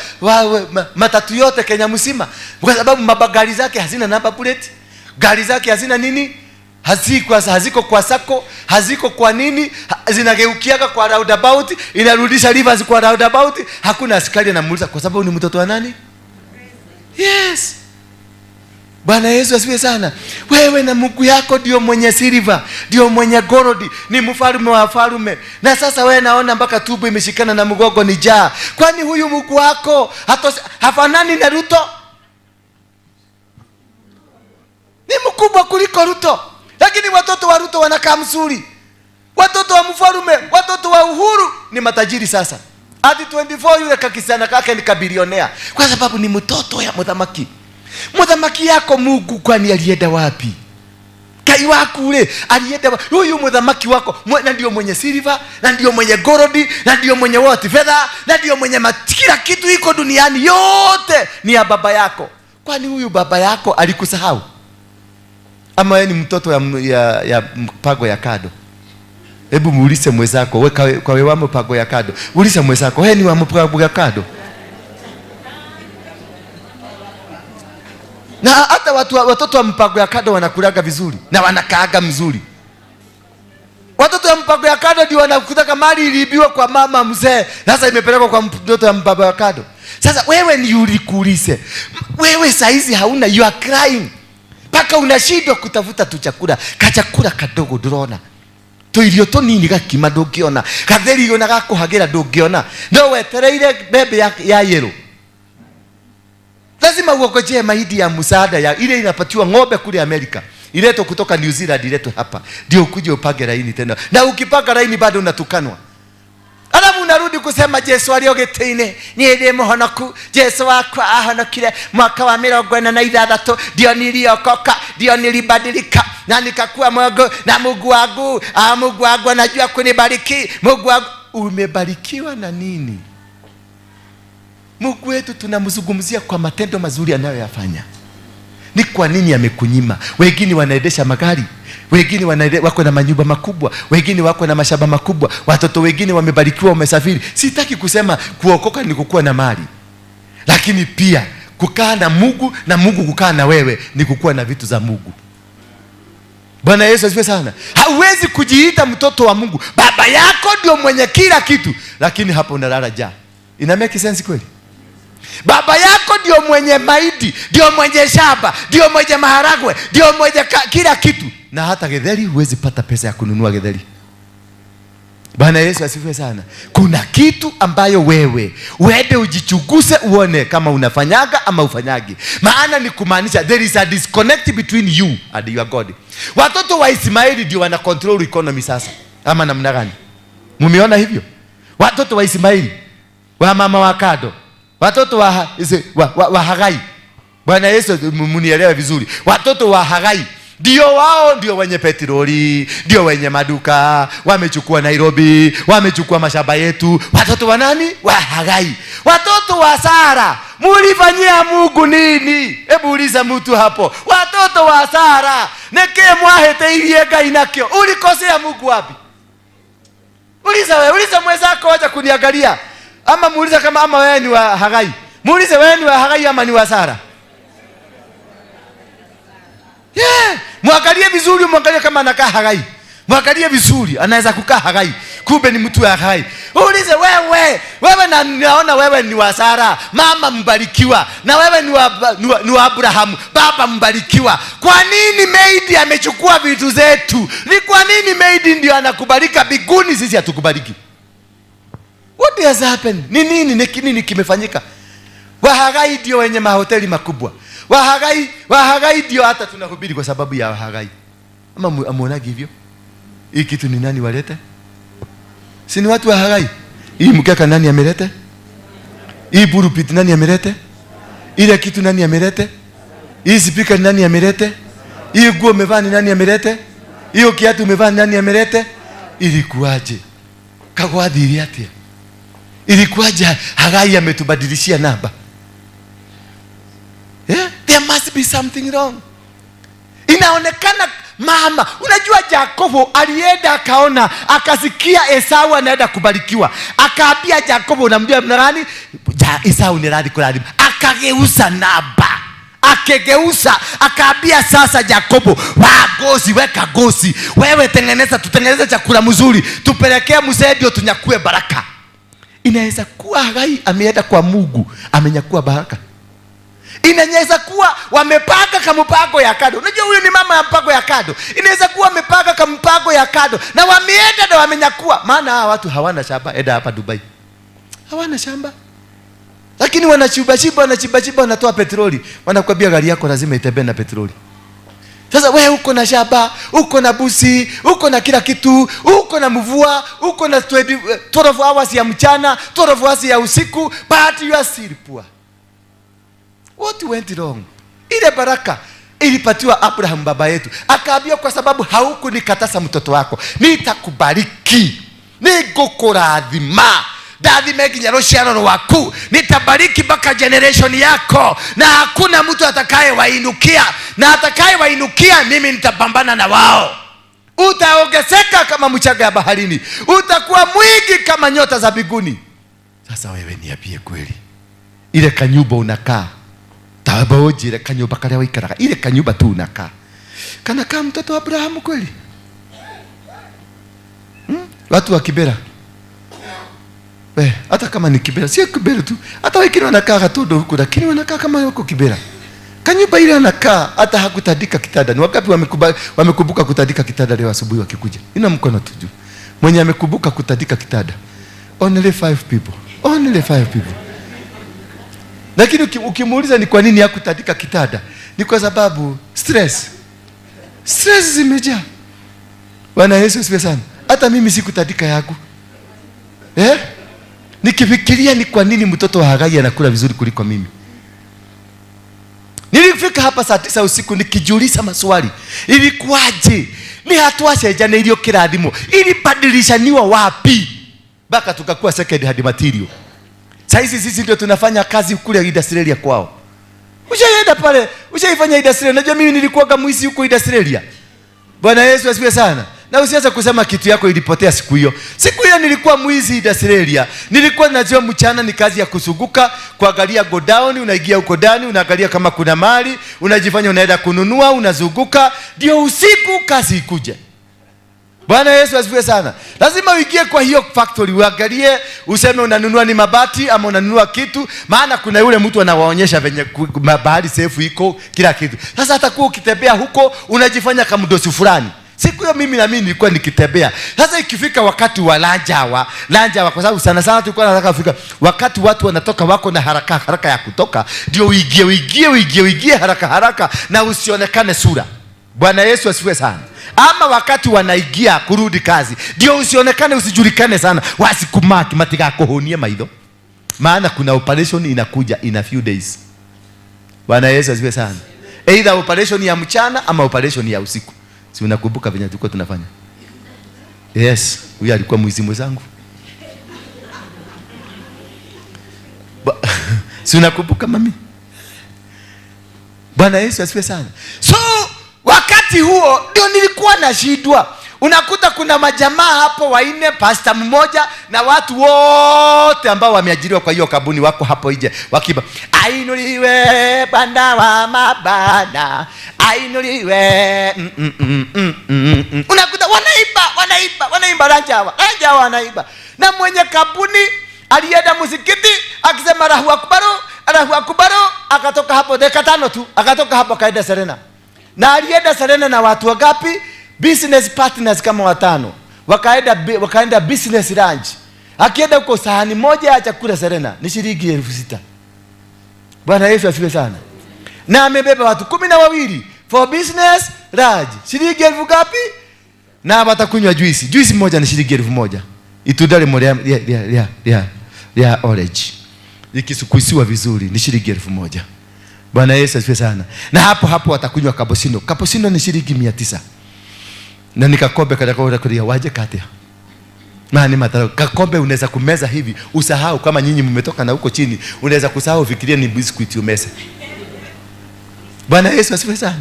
matatu yote Kenya mzima kwa sababu mabagari zake hazina number plate, gari zake hazina nini, haziko kwa sako, haziko kwa nini, zinageukiaga kwa roundabout, inarudisha rivers kwa roundabout. Hakuna askari anamuuliza kwa sababu ni mtoto wa nani? Yes. Bwana Yesu asifiwe sana. Wewe na Mungu yako ndio mwenye silver, ndio mwenye gold, ni mfalme wa falme. Na sasa wewe naona mpaka tumbo imeshikana na mgongo ni jaa. Kwani huyu Mungu wako hafanani na Ruto? Ni mkubwa kuliko Ruto. Lakini watoto wa Ruto wanakaa mzuri. Watoto wa mfalme, watoto wa Uhuru ni matajiri sasa. Hadi 24 yule kakisana kake ni kabilionea. Kwa sababu ni mtoto ya muthamaki. Muthamaki yako Mungu kwani alienda wapi? Ngai waku ule alienda wapi? Huyu muthamaki wako na ndio mwenye silver, na ndio mwenye gold, na ndio mwenye wote fedha, na ndio mwenye kila kitu iko duniani yote ni ya baba yako. Kwani huyu baba yako alikusahau? Ama wewe ni mtoto ya mpango ya kado? Hebu muulize mwenzako, wewe kwa wewe wa mpango ya kado. Muulize mwenzako, wewe ni wa mpango ya kado? Na hata watoto wa mpango ya kado wanakulaga vizuri na wanakaaga mzuri. Watoto wa mpango ya kado ndio wanakutaka mali iliibiwa kwa mama mzee, sasa imepelekwa kwa mtoto wa mpango ya kado. Sasa wewe ni ulikuulize. Wewe saizi hauna, you are crying. Paka unashindwa kutafuta tu chakula, kachakula kadogo ndurona. Tuirio tunini gakima ndungiona, gatheri ona gakuhagira ndungiona. No wetereire bebe ya yellow. Lazima uongojee mahindi ya msaada ya ile inapatiwa ng'ombe kule Amerika. Iletwe kutoka New Zealand, iletwe hapa. Ndio ukuje upange laini tena. Na ukipanga laini bado unatukanwa. Alafu unarudi kusema Yesu aliogiteine, niĩ ndĩ mũhonoku, Yesu wakwa ahonokire mwaka wa 46, ndio niliokoka, ndio nilibadilika na nikakuwa Mungu, na Mungu wangu, Mungu wangu anajua kunibariki. Mungu wangu, umebarikiwa na nini? Mungu wetu tunamzungumzia kwa matendo mazuri anayoyafanya. Ni kwa nini amekunyima? Wengine wanaendesha magari, wengine wako na manyumba makubwa, wengine wako na mashamba makubwa, watoto wengine wamebarikiwa, wamesafiri. Sitaki kusema kuokoka ni kukua na mali, lakini pia kukaa na Mungu na Mungu kukaa na wewe ni kukua na vitu za Mungu. Bwana Yesu asifiwe sana. Hauwezi kujiita mtoto wa Mungu, baba yako ndio mwenye kila kitu, lakini hapo unalala njaa. Ina make sense kweli? Baba yako ndio mwenye mahindi, ndio mwenye shamba, ndio mwenye maharagwe, ndio mwenye kila kitu. Na hata githeri huwezi pata pesa ya kununua githeri. Bwana Yesu asifiwe sana. Kuna kitu ambayo wewe uende ujichunguze uone kama unafanyaga ama ufanyagi. Maana ni kumaanisha there is a disconnect between you and your God. Watoto wa Ismaili ndio wana control economy sasa. Ama namna gani? Mumeona hivyo? Watoto wa Ismaili, wa mama wa kado, watoto wa Hagai. Bwana Yesu munielewe vizuri. Watoto wa Hagai Ndio wao ndio wenye petroli, ndio wenye maduka, wamechukua Nairobi, wamechukua mashamba yetu. Watoto wa nani? Wa Hagai. Watoto wa Sara, mulifanyia Mungu nini? Hebu uliza mtu hapo. Watoto wa Sara, neke mwahiteirie Ngai nakio. Ulikosea Mungu wapi? Uliza wewe, uliza mwenzako acha kuniangalia. Ama muuliza kama ama wewe ni wa Hagai. Muulize wewe ni wa Hagai ama ni wa Sara. Yeah. Mwangalie vizuri, mwangalie kama anakaa Hagai. Mwangalie vizuri, anaweza kukaa Hagai. Kumbe ni mtu wa Hagai. Uulize wewe, wewe na naona wewe ni wa Sara, mama mbarikiwa, na wewe ni wa Abrahamu, baba mbarikiwa. Kwa nini maidi amechukua vitu zetu? Ni kwa nini maidi ndio anakubalika biguni, sisi hatukubaliki? What has happened? Ni nini ni nini kimefanyika? Wahagai ndio wenye mahoteli makubwa. Wahagai ndio hata tunahubiri kwa sababu ya Wahagai. Ama amuonagi hivyo? Hii kitu ni nani walete? Si ni watu wa Hagai? Hii mkeka nani amelete? Hii pulpit nani amelete? Ile kitu nani amelete? Hii speaker nani amelete? Hii nguo umevaa ni nani amelete? Hiyo kiatu umevaa ni nani amelete? Ilikuwaje? Kagwathiri atia? Ilikuwaje Hagai ametubadilishia namba? Yeah? There must be something wrong. Inaonekana mama, unajua Yakobo alienda akaona, akasikia Esau anaenda kubarikiwa. Akaambia Yakobo, unamjua nani? Esau ni radhi kulalim. Akageuza namba. Akageuza, akaambia sasa Yakobo, wa gozi, weka gozi. Wewe tengeneza, tutengeneze chakula mzuri, tupelekee mzee ndio tunyakue baraka. Inaweza kuwa Hagai ameenda kwa Mungu, amenyakua baraka. Inaweza kuwa wamepanga kama mpango ya kado. Unajua huyu ni mama ya mpango ya kado. Inaweza kuwa wamepanga kama mpango ya kado na wameenda na wamenyakua. Maana hawa watu hawana shamba. Enda hapa Dubai, hawana shamba, lakini wanachimba chimba, wanachimba chimba, wanatoa petroli. Wanakuambia gari yako lazima itembee na petroli. Sasa wewe uko na shamba, uko na busi, uko na kila kitu, uko na mvua, uko na 12 hours ya mchana, 12 hours ya usiku, but you are still poor. What went wrong? Ile baraka ilipatiwa Abraham baba yetu. Akaambiwa kwa sababu haukunikataza mtoto wako, nitakubariki, nigukurathima, ndathime nginya rũciaro rwaku, nitabariki mpaka generation yako, na hakuna mtu atakaye wainukia, na atakaye wainukia mimi nitapambana na wao. Utaongezeka kama mchanga ya baharini, utakuwa mwingi kama nyota za mbinguni. Sasa wewe niambie kweli, ile kanyumba unakaa, tabaoji ile kanyumba karia waikaraga, ile kanyumba tu unakaa, kana kama mtoto wa Abrahamu kweli? Watu wa Kibera, hata kama ni Kibera, sio Kibera tu, hata wengine wanakaa Gatondo huko, lakini wanakaa kama wako Kibera. Kanyumba ile anakaa hata hakutandika kitanda. Ni wangapi wamekumbuka kutandika kitanda leo asubuhi wakikuja? Ina mkono tu juu. Mwenye amekumbuka kutandika kitanda. Only 5 people. Only 5 people. Lakini ukimuuliza ni kwa nini hakutandika kitanda, ni kwa sababu stress. Stress zimejaa. Bwana Yesu asifiwe sana. Hata mimi sikutandika yangu. Nikifikiria ni kwa nini mtoto wa Hagai anakula vizuri kuliko mimi. Nilifika hapa saa 9 usiku nikijiuliza maswali. Ilikuwaje? Ni hatua cenjanĩirio kĩrathimo. Ilibadilishaniwa wapi? Mpaka tukakuwa second hand material. Saizi sisi ndio tunafanya kazi kule Australia kwao. Ushaenda pale, ushaifanya Australia. Unajua mimi nilikuwa mwizi huko Australia. Bwana Yesu asifiwe sana. Na usianze kusema kitu yako ilipotea siku hiyo. Siku hiyo nilikuwa mwizi Australia. Nilikuwa najua mchana ni kazi ya kusunguka, kuangalia go down, unaingia huko ndani, unaangalia kama kuna mali, unajifanya unaenda kununua, unazunguka, ndio usiku kazi ikuje. Bwana Yesu asifiwe sana. Lazima uingie kwa hiyo factory uangalie, useme unanunua ni mabati ama unanunua kitu, maana kuna yule mtu anawaonyesha venye bahari safe iko kila kitu. Sasa hata kuwa ukitembea huko unajifanya kama mdosi fulani. Siku hiyo mimi na mimi nilikuwa nikitembea. Sasa ikifika wakati wa lanjawa kwa sababu sana sana tulikuwa tunataka kufika wakati watu wanatoka wako na haraka haraka ya kutoka, ndio uingie haraka haraka na usionekane sura. Bwana Yesu asifiwe sana. Ama wakati wanaingia kurudi kazi, ndio usionekane, usijulikane sana, wasikumaki matigakuhunie maitho. Maana kuna operation inakuja in a few days. Bwana Yesu asifiwe sana. Either operation ya mchana ama operation ya usiku. Si unakumbuka venye tulikuwa tunafanya? Yes, huyu alikuwa mwizi mwenzangu. Si unakumbuka mami? Bwana Yesu asifiwe sana. So wakati huo ndio nilikuwa nashindwa. Unakuta kuna majamaa hapo wanne, pastor mmoja na watu wote ambao wameajiriwa kwa hiyo kampuni wako hapo nje wakiba, ainuliwe Bwana wa mabwana, ainuliwe. Unakuta wanaimba ranjawa wanaimba. Na mwenye kampuni alienda msikiti akisema Allahu Akbar, Allahu Akbar, akatoka hapo dakika 5 tu, akatoka hapo akaenda Serena. Na alienda Serena na watu wangapi? Business partners kama 5. Wakaenda business lunch. Akienda huko sahani moja ya chakula Serena ni shilingi 6,000. Bwana Yesu asifiwe sana. Na amebeba watu 12 for business lunch. Shilingi 1,000 ngapi? Na watakunywa juisi. Juisi moja ni shilingi 1,000. Itunda limo ya orange. Ikisukusiwa vizuri ni shilingi 1,000. Bwana Yesu asifiwe sana. Na hapo hapo watakunywa kabosino. Kabosino ni shilingi 900. Na nikakombe kada kulia waje katia. Maana mataro kakombe unaweza kumeza hivi usahau, kama nyinyi mmetoka na huko chini unaweza kusahau fikiria ni biscuit umeza. Bwana Yesu asifiwe sana.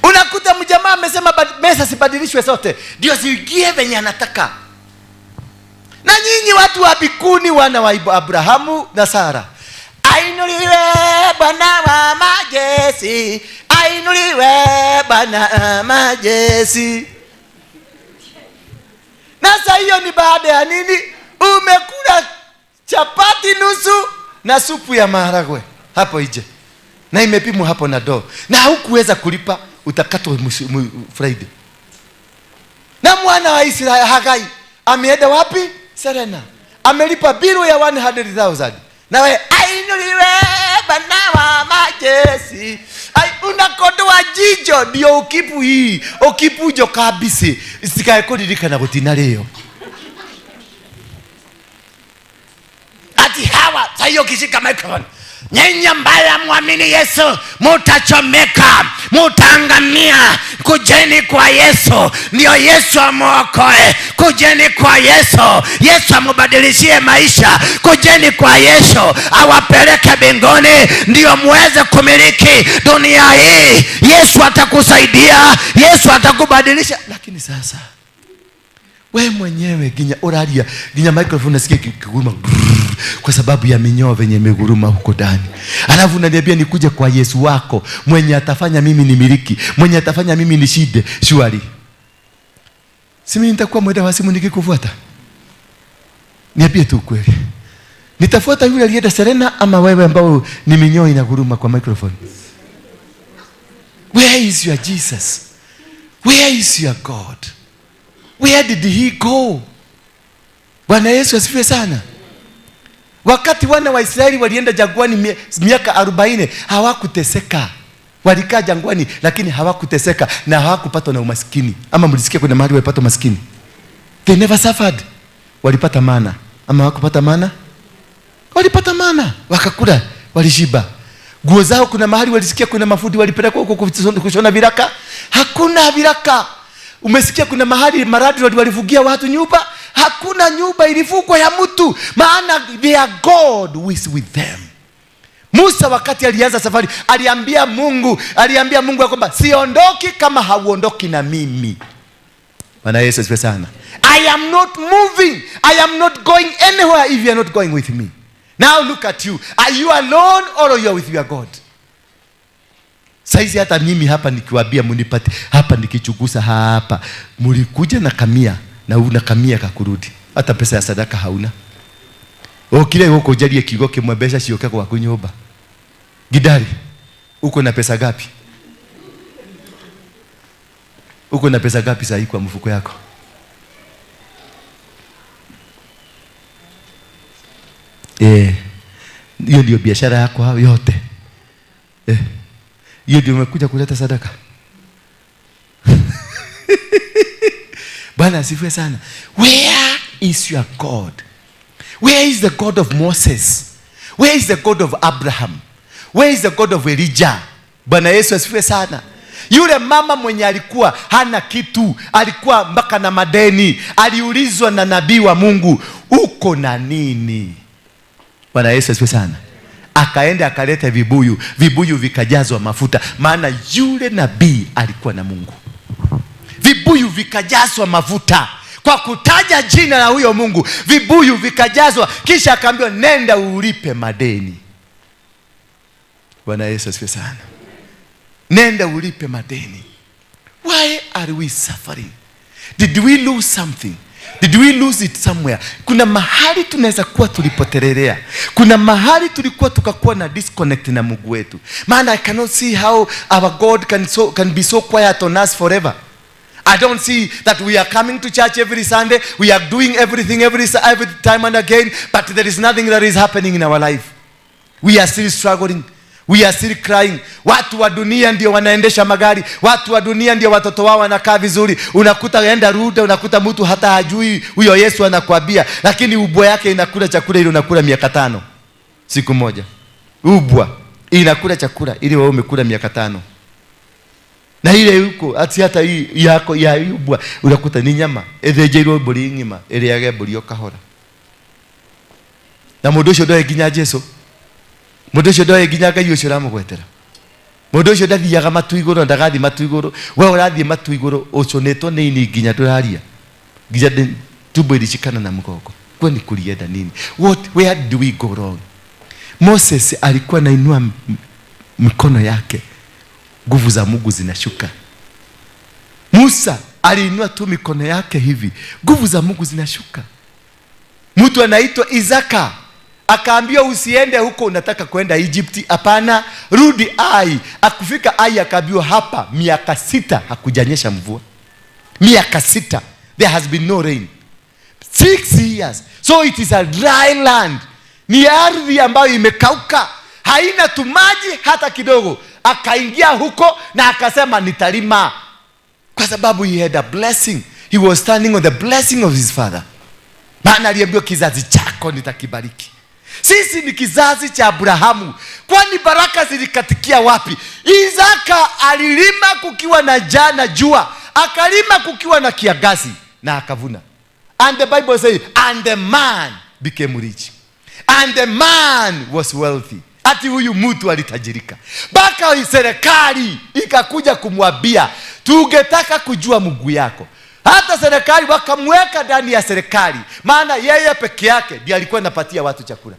Unakuta mjamaa amesema meza sibadilishwe sote ndio siingie venye anataka. Na nyinyi watu wa bikuni, wana wa Abrahamu na Sara, ainuliwe Bwana wa majeshi, ainuliwe Bwana wa majeshi. Na sasa hiyo ni baada ya nini? Umekula chapati nusu na supu ya maharagwe hapo nje, na imepimwa hapo na doo, na hukuweza kulipa, utakatwa Friday. Na mwana wa Israeli Hagai ameenda wapi? Serena. Amelipa bilu ya 100,000. Na we ainuliwe Bwana wa majeshi. Ai, unakodoa jicho ndio ukipu hii, ukipujo kabisa. Isikae kudirikana gutina leo. Ati hawa sasa ukishika microphone, nyinyi ambaye muamini Yesu mutachomeka, mutaangamia. Kujeni kwa Yesu ndio Yesu amuokoe. Kujeni kwa Yesu, Yesu amubadilishie maisha. Kujeni kwa Yesu awapeleke mbinguni ndio muweze kumiliki dunia hii. Yesu atakusaidia, Yesu atakubadilisha. Lakini sasa we mwenyewe ginya oralia, ginya microphone nasikia kiguruma kwa sababu ya minyoo venye imeguruma huko ndani. Alafu unaniambia nikuje kwa Yesu wako mwenye atafanya mimi nimiliki, mwenye atafanya mimi nishinde. Surely si mimi nitakuwa mwenda wa simu nikikufuata? Niambie tu kweli. Nitafuata yule alienda Serena ama wewe ambao ni minyoo inaguruma kwa microphone? Where is your Jesus? Where is your God? Where did he go? Bwana Yesu asifiwe sana. Wakati wana wa Israeli walienda jangwani miaka 40, hawakuteseka. Walikaa jangwani lakini hawakuteseka na hawakupatwa na umaskini. Ama mlisikia kuna mahali walipata umaskini? They never suffered. Walipata mana. Ama hawakupata mana? Walipata mana. Wakakula, walishiba. Nguo zao kuna mahali walisikia kuna mafundi walipelekwa huko kushona viraka? Hakuna viraka. Umesikia kuna mahali maradi walifugia watu nyumba? Hakuna nyumba ilifugwa ya mtu, maana their God is with them. Musa wakati alianza safari aliambia Mungu kwamba siondoki kama hauondoki na mimi. Bwana Yesu asifiwe sana. I am not moving. I am not going anywhere if you are not going with me. Now look at you. Are you alone or you are with your God? Saizi hata mimi hapa nikiwaambia mnipate hapa nikichugusa hapa, mlikuja na kamia na una kamia kakurudi. Hata pesa ya sadaka hauna. Okile huko jalie kigo kimwe mbeca cioke kwa kunyumba. Gidari, uko na pesa gapi? Uko na pesa gapi sahi kwa mfuko yako? Hiyo ndio biashara yako yote. Hiyo ndio umekuja kuleta sadaka. Bwana asifiwe sana. Where is your God? Where is the God of Moses? Where is the God of Abraham? Where is the God of Elijah? Bwana Yesu asifiwe sana. Yule mama mwenye alikuwa hana kitu, alikuwa mpaka na madeni, aliulizwa na nabii wa Mungu, uko na nini? Bwana Yesu asifiwe sana. Akaenda akaleta vibuyu, vibuyu vikajazwa mafuta, maana yule nabii alikuwa na Mungu. Vibuyu vikajazwa mafuta kwa kutaja jina la huyo Mungu, vibuyu vikajazwa, kisha akaambiwa nenda ulipe madeni. Bwana Yesu asifiwe sana. Nenda ulipe madeni. Why are we suffering? Did we lose something? Did we lose it somewhere? Kuna mahali tunaweza kuwa tulipotelelea. Kuna mahali tulikuwa tukakuwa na disconnect na Mungu wetu. Man, I cannot see how our God can be so quiet on us forever. I don't see that we are coming to church every Sunday. We are doing everything every time and again, but there is nothing that is happening in our life. We are still struggling. We are still crying. Watu wa dunia ndio wanaendesha magari. Watu wa dunia ndio watoto wao wanakaa vizuri. Unakuta enda Ruda, unakuta mtu hata hajui huyo Yesu anakuambia, lakini ubwa yake inakula chakula ile unakula miaka 5 siku moja. Ubwa inakula chakula ili wewe umekula miaka 5. Na ile yuko ati hata hii yako ya ubwa unakuta ni nyama ethĩnjĩirwo mbũri ng'ima ĩrĩage mbũri o kahora. Na mũndũ ũcio ndoĩ nginya Jesu. Mũndũ ũcio ndoĩ nginya Ngai ũcio ũramũgwetera. Mũndũ ũcio ndathiaga matu igũrũ, ndagathiĩ matu igũrũ. We ũrathiĩ matu igũrũ ũcũnĩtwo nĩ ini nginya ndũraria. Nginya tumbo ilishikana na mgongo. Kwani kulienda nini? Where do we go wrong? Moses alikuwa anainua mikono yake, nguvu za Mungu zinashuka. Musa aliinua tu mikono yake hivi, nguvu za Mungu zinashuka. Mtu anaitwa Isaka akaambiwa usiende huko, unataka kwenda Egypt. Hapana, rudi Ai. Akufika Ai akaambiwa hapa miaka 6 hakujanyesha mvua. Miaka 6 there has been no rain. 6 years. So it is a dry land. Ni ardhi ambayo imekauka, haina tumaji hata kidogo. Akaingia huko na akasema nitalima, kwa sababu he had a blessing. He was standing on the blessing of his father. Maana aliambiwa kizazi chako nitakibariki. Sisi ni kizazi cha Abrahamu. Kwani baraka zilikatikia wapi? Isaka alilima kukiwa na jana jua, akalima kukiwa na kiangazi na akavuna. And the Bible says, and the man became rich. And the man was wealthy. Ati huyu mtu alitajirika. Baka serikali ikakuja kumwambia, tungetaka kujua Mungu yako. Hata serikali wakamweka ndani ya serikali, maana yeye peke yake ndiye alikuwa anapatia watu chakula.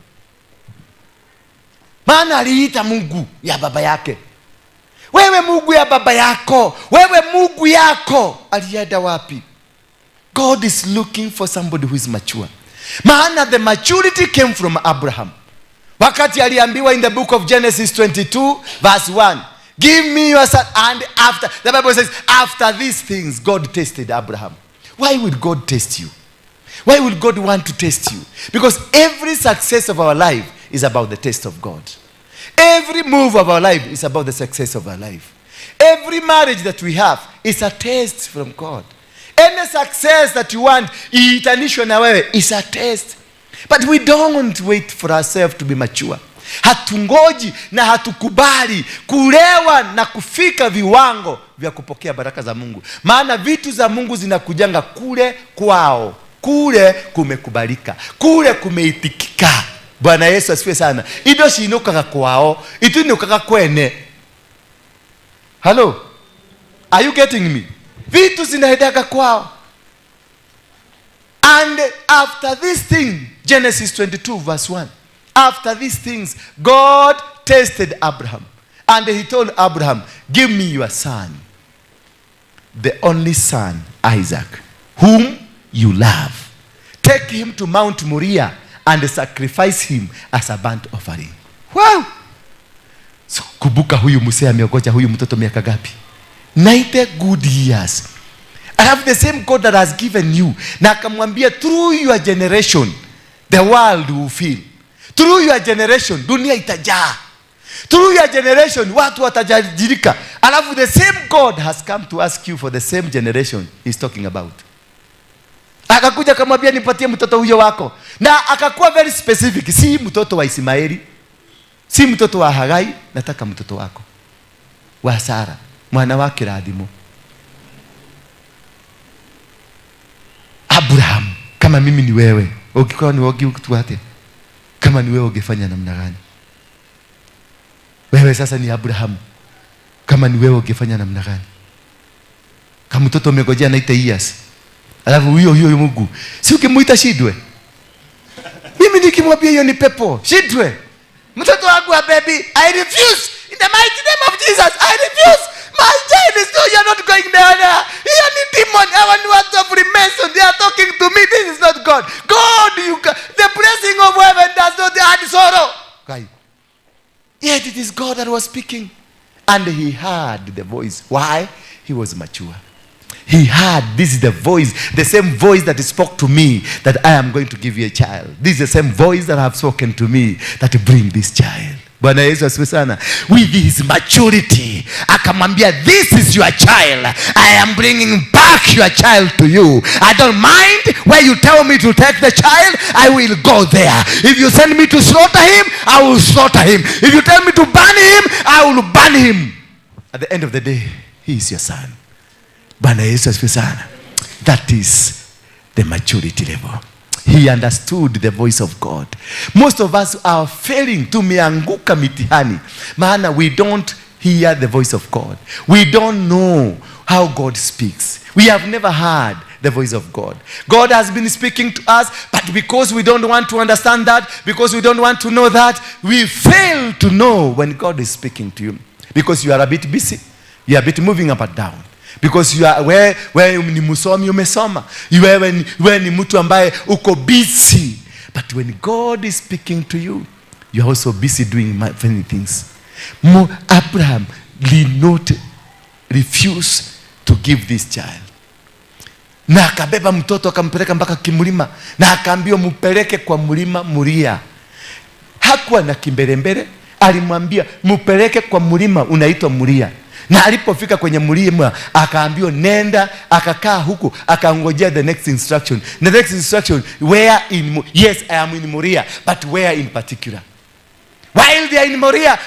Maana aliita Mungu ya baba yake. Wewe Mungu ya baba yako, wewe Mungu yako alienda wapi? God is looking for somebody who is mature. Maana the maturity came from Abraham. Wakati aliambiwa in the book of Genesis 22 verse 1, give me your son. And after, the Bible says, after these things, God tested Abraham. Why would God test you? Why would God want to test you? Because every success of our life is about the test of God. Every move of our life is about the success of our life. Every marriage that we have is a test from God. Any success that you want, iitanishwe na wewe, is a test. But we don't wait for ourselves to be mature. Hatungoji na hatukubali kulewa na kufika viwango vya kupokea baraka za Mungu. Maana vitu za Mungu zinakujanga kule kwao. Kule kumekubalika, kule kumeitikika. Bwana Yesu asifiwe sana. Indo shinukaga kwao, itunukaga kwene. Hello? Are you getting me? Vitu zinaendaga kwao. And after this thing, Genesis 22 verse 1. After these things, God tested Abraham. And he told Abraham, give me your son, the only son, Isaac, whom you love. Take him to Mount Moriah and sacrifice him as a burnt offering. Wow! So, kumbuka huyu mzee ameogoja huyu mtoto miaka gapi? 90 good years. I have the same God that has given you. Na akamwambia, through your generation, the world will feel. Through your generation, dunia itajaa. Through your generation, watu watajirika. Alafu the same God has come to ask you for the same generation he's talking about. Akakuja akamwambia nipatie mtoto huyo wako. Na akakuwa very specific. Si mtoto wa Ismaeli, si mtoto wa Hagai, nataka mtoto wako. wa Sara, mwana wa kĩrathimo. Abraham, kama mimi ni wewe, ukikuwa ni wogi ukituate, kama ni wewe ungefanya namna gani? Wewe sasa ni Abraham, kama ni wewe ungefanya namna gani? Kama mtoto umegojea 90 years, alafu huyo huyo Mungu, si ukimuita shidwe? Mimi nikimwambia hiyo ni pepo, shidwe. Mtoto wangu wa baby, I refuse. In the mighty name of Jesus, I refuse. My child is no, you are not going there. Here ni demon, I want to Freemason. They are talking to me. This is not God. God, you can, the blessing of heaven does not add sorrow. Okay. Yet it is God that was speaking. And he heard the voice. Why? He was mature. He heard, this is the voice, the same voice that spoke to me that I am going to give you a child. This is the same voice that have spoken to me that bring this child. Bwana Yesu asifiwe sana. With his maturity, akamwambia, this is your child. I am bringing back your child to you. I don't mind where you tell me to take the child, I will go there. If you send me to slaughter him, I will slaughter him. If you tell me to burn him, I will burn him. At the end of the day, he is your son. Bwana Yesu asifiwe sana. That is the maturity level. He understood the voice of God. Most of us are failing. Tumeanguka mitihani. Maana we don't hear the voice of God. We don't know how God speaks. We have never heard the voice of God. God has been speaking to us, but because we don't want to understand that, because we don't want to know that, we fail to know when God is speaking to you. Because you are a bit busy. You are a bit moving up and down. Because you are wewe ni msomi, umesoma. Wewe ni mtu ambaye uko busy. But when God is speaking to you, you are also busy doing many things. Abraham did not refuse to give this child. Na akabeba mtoto akampeleka mpaka kimlima, na akaambiwa mpeleke kwa mlima Moria. Hakuwa na kimbelembele, alimwambia mpeleke kwa mlima unaitwa Moria. Na alipofika kwenye mlima akaambiwa nenda, akakaa huko akangojea the next instruction. The next instruction, where in, yes I am in Moria, but where in particular? While they are in Moria,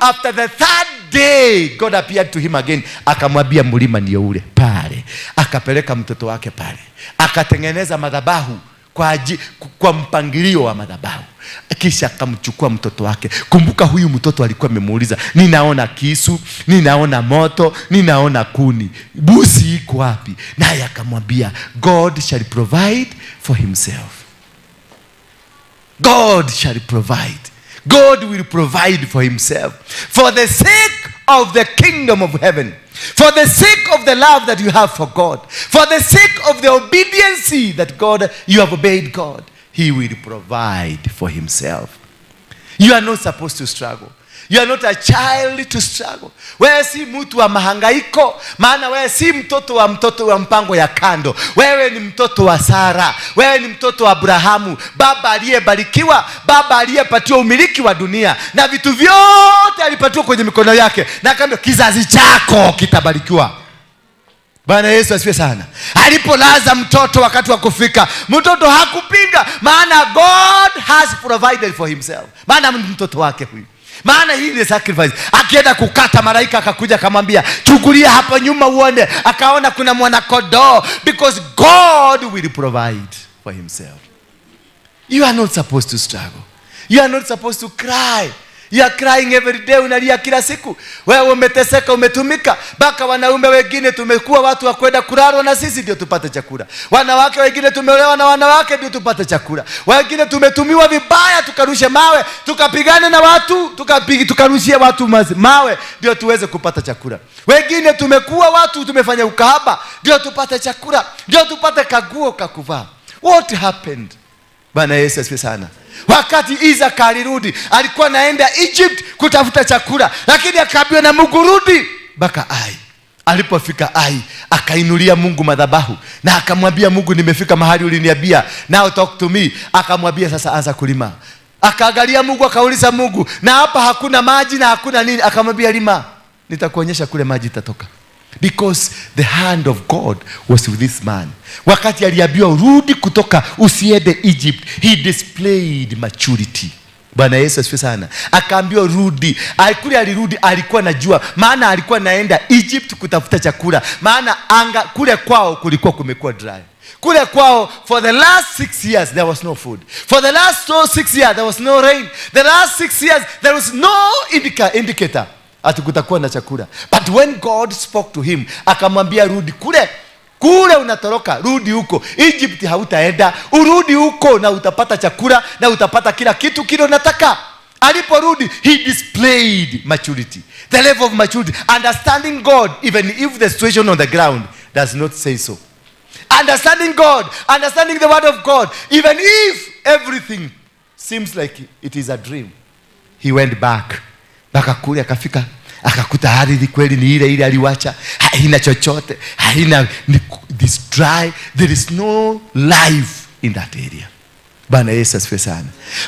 after the third day God appeared to him again, akamwambia mlima ndio ule pale. Akapeleka mtoto wake pale. Akatengeneza madhabahu kwa mpangilio wa madhabahu. Kisha akamchukua mtoto wake. Kumbuka huyu mtoto alikuwa amemuuliza, ninaona kisu, ninaona moto, ninaona kuni, busi iko wapi? Naye akamwambia, God shall provide for himself. God shall provide. God will provide for himself. For the sake of the kingdom of heaven. For the sake of the love that you have for God. For the sake of the obedience that God, you have obeyed God. He will provide for himself. You are not supposed to struggle. You are not a child to struggle. Wewe si mtu wa mahangaiko, maana wewe si mtoto wa mpango ya kando. Wewe ni mtoto wa Sara, wewe ni mtoto wa Abrahamu, baba aliyebarikiwa, baba aliyepatiwa umiliki wa dunia, na vitu vyote alipatiwa kwenye mikono yake. Na akaambiwa kizazi chako kitabarikiwa. Bwana Yesu asifiwe sana. Alipolaza mtoto wakati wa kufika, mtoto hakupinga, maana God has provided for himself. Maana mtoto wake huyu. Maana hii ni sacrifice. Akienda kukata, malaika akakuja akamwambia, chukulia hapa nyuma uone. Akaona kuna mwana kondoo, because God will provide for himself. You are not supposed to struggle. You are not supposed to cry. You are crying every day, unalia kila siku. Wewe umeteseka, umetumika. Baka wanaume wengine tumekuwa watu wa kwenda kulala na sisi ndio tupate chakula. Wanawake wengine tumeolewa na wanawake ndio tupate chakula. Wengine tumetumiwa vibaya, tukarushe mawe, tukapigane na watu, tukarushie watu mawe ndio tuweze kupata chakula. Wengine tumekuwa watu tumefanya ukahaba ndio tupate chakula, ndio tupate kaguo kakuvaa. What happened? Bwana Yesu asifiwe sana. Wakati Isaka alirudi, alikuwa naenda Egypt kutafuta chakula, lakini akaambiwa na Mungu rudi mpaka Ai. Alipofika Ai, akainulia Mungu madhabahu na akamwambia Mungu, nimefika mahali uliniambia, now talk to me. Akamwambia sasa anza kulima. Akaangalia Mungu, akauliza Mungu, na hapa hakuna maji na hakuna nini. Akamwambia lima, nitakuonyesha kule maji itatoka. Because the hand of God was with this man. Wakati aliambiwa rudi kutoka usiende Egypt, he displayed maturity. Bwana Yesu asifiwe sana. Akaambiwa rudi. Kule alirudi alikuwa anajua, maana alikuwa anaenda Egypt kutafuta chakula, maana anga kule kwao kulikuwa kumekuwa dry. Kule kwao for the last 6 years there was no food. For the last 6 years there was no rain. The last 6 years there was no indicator ati kutakuwa na chakula. But when God spoke to him, akamwambia rudi kule. Kule unatoroka, rudi huko. Egypt hautaenda, urudi huko na utapata chakula na utapata kila kitu kile unataka. Aliporudi, he displayed maturity. The level of maturity, understanding God even if the situation on the ground does not say so. Understanding God, understanding the word of God, even if everything seems like it is a dream. He went back. Baka kule akafika, akakuta ardhi kweli ni ile ile aliwacha, haina chochote, haina, this dry, there is no life in that area. Bwana Yesu asifiwe sana.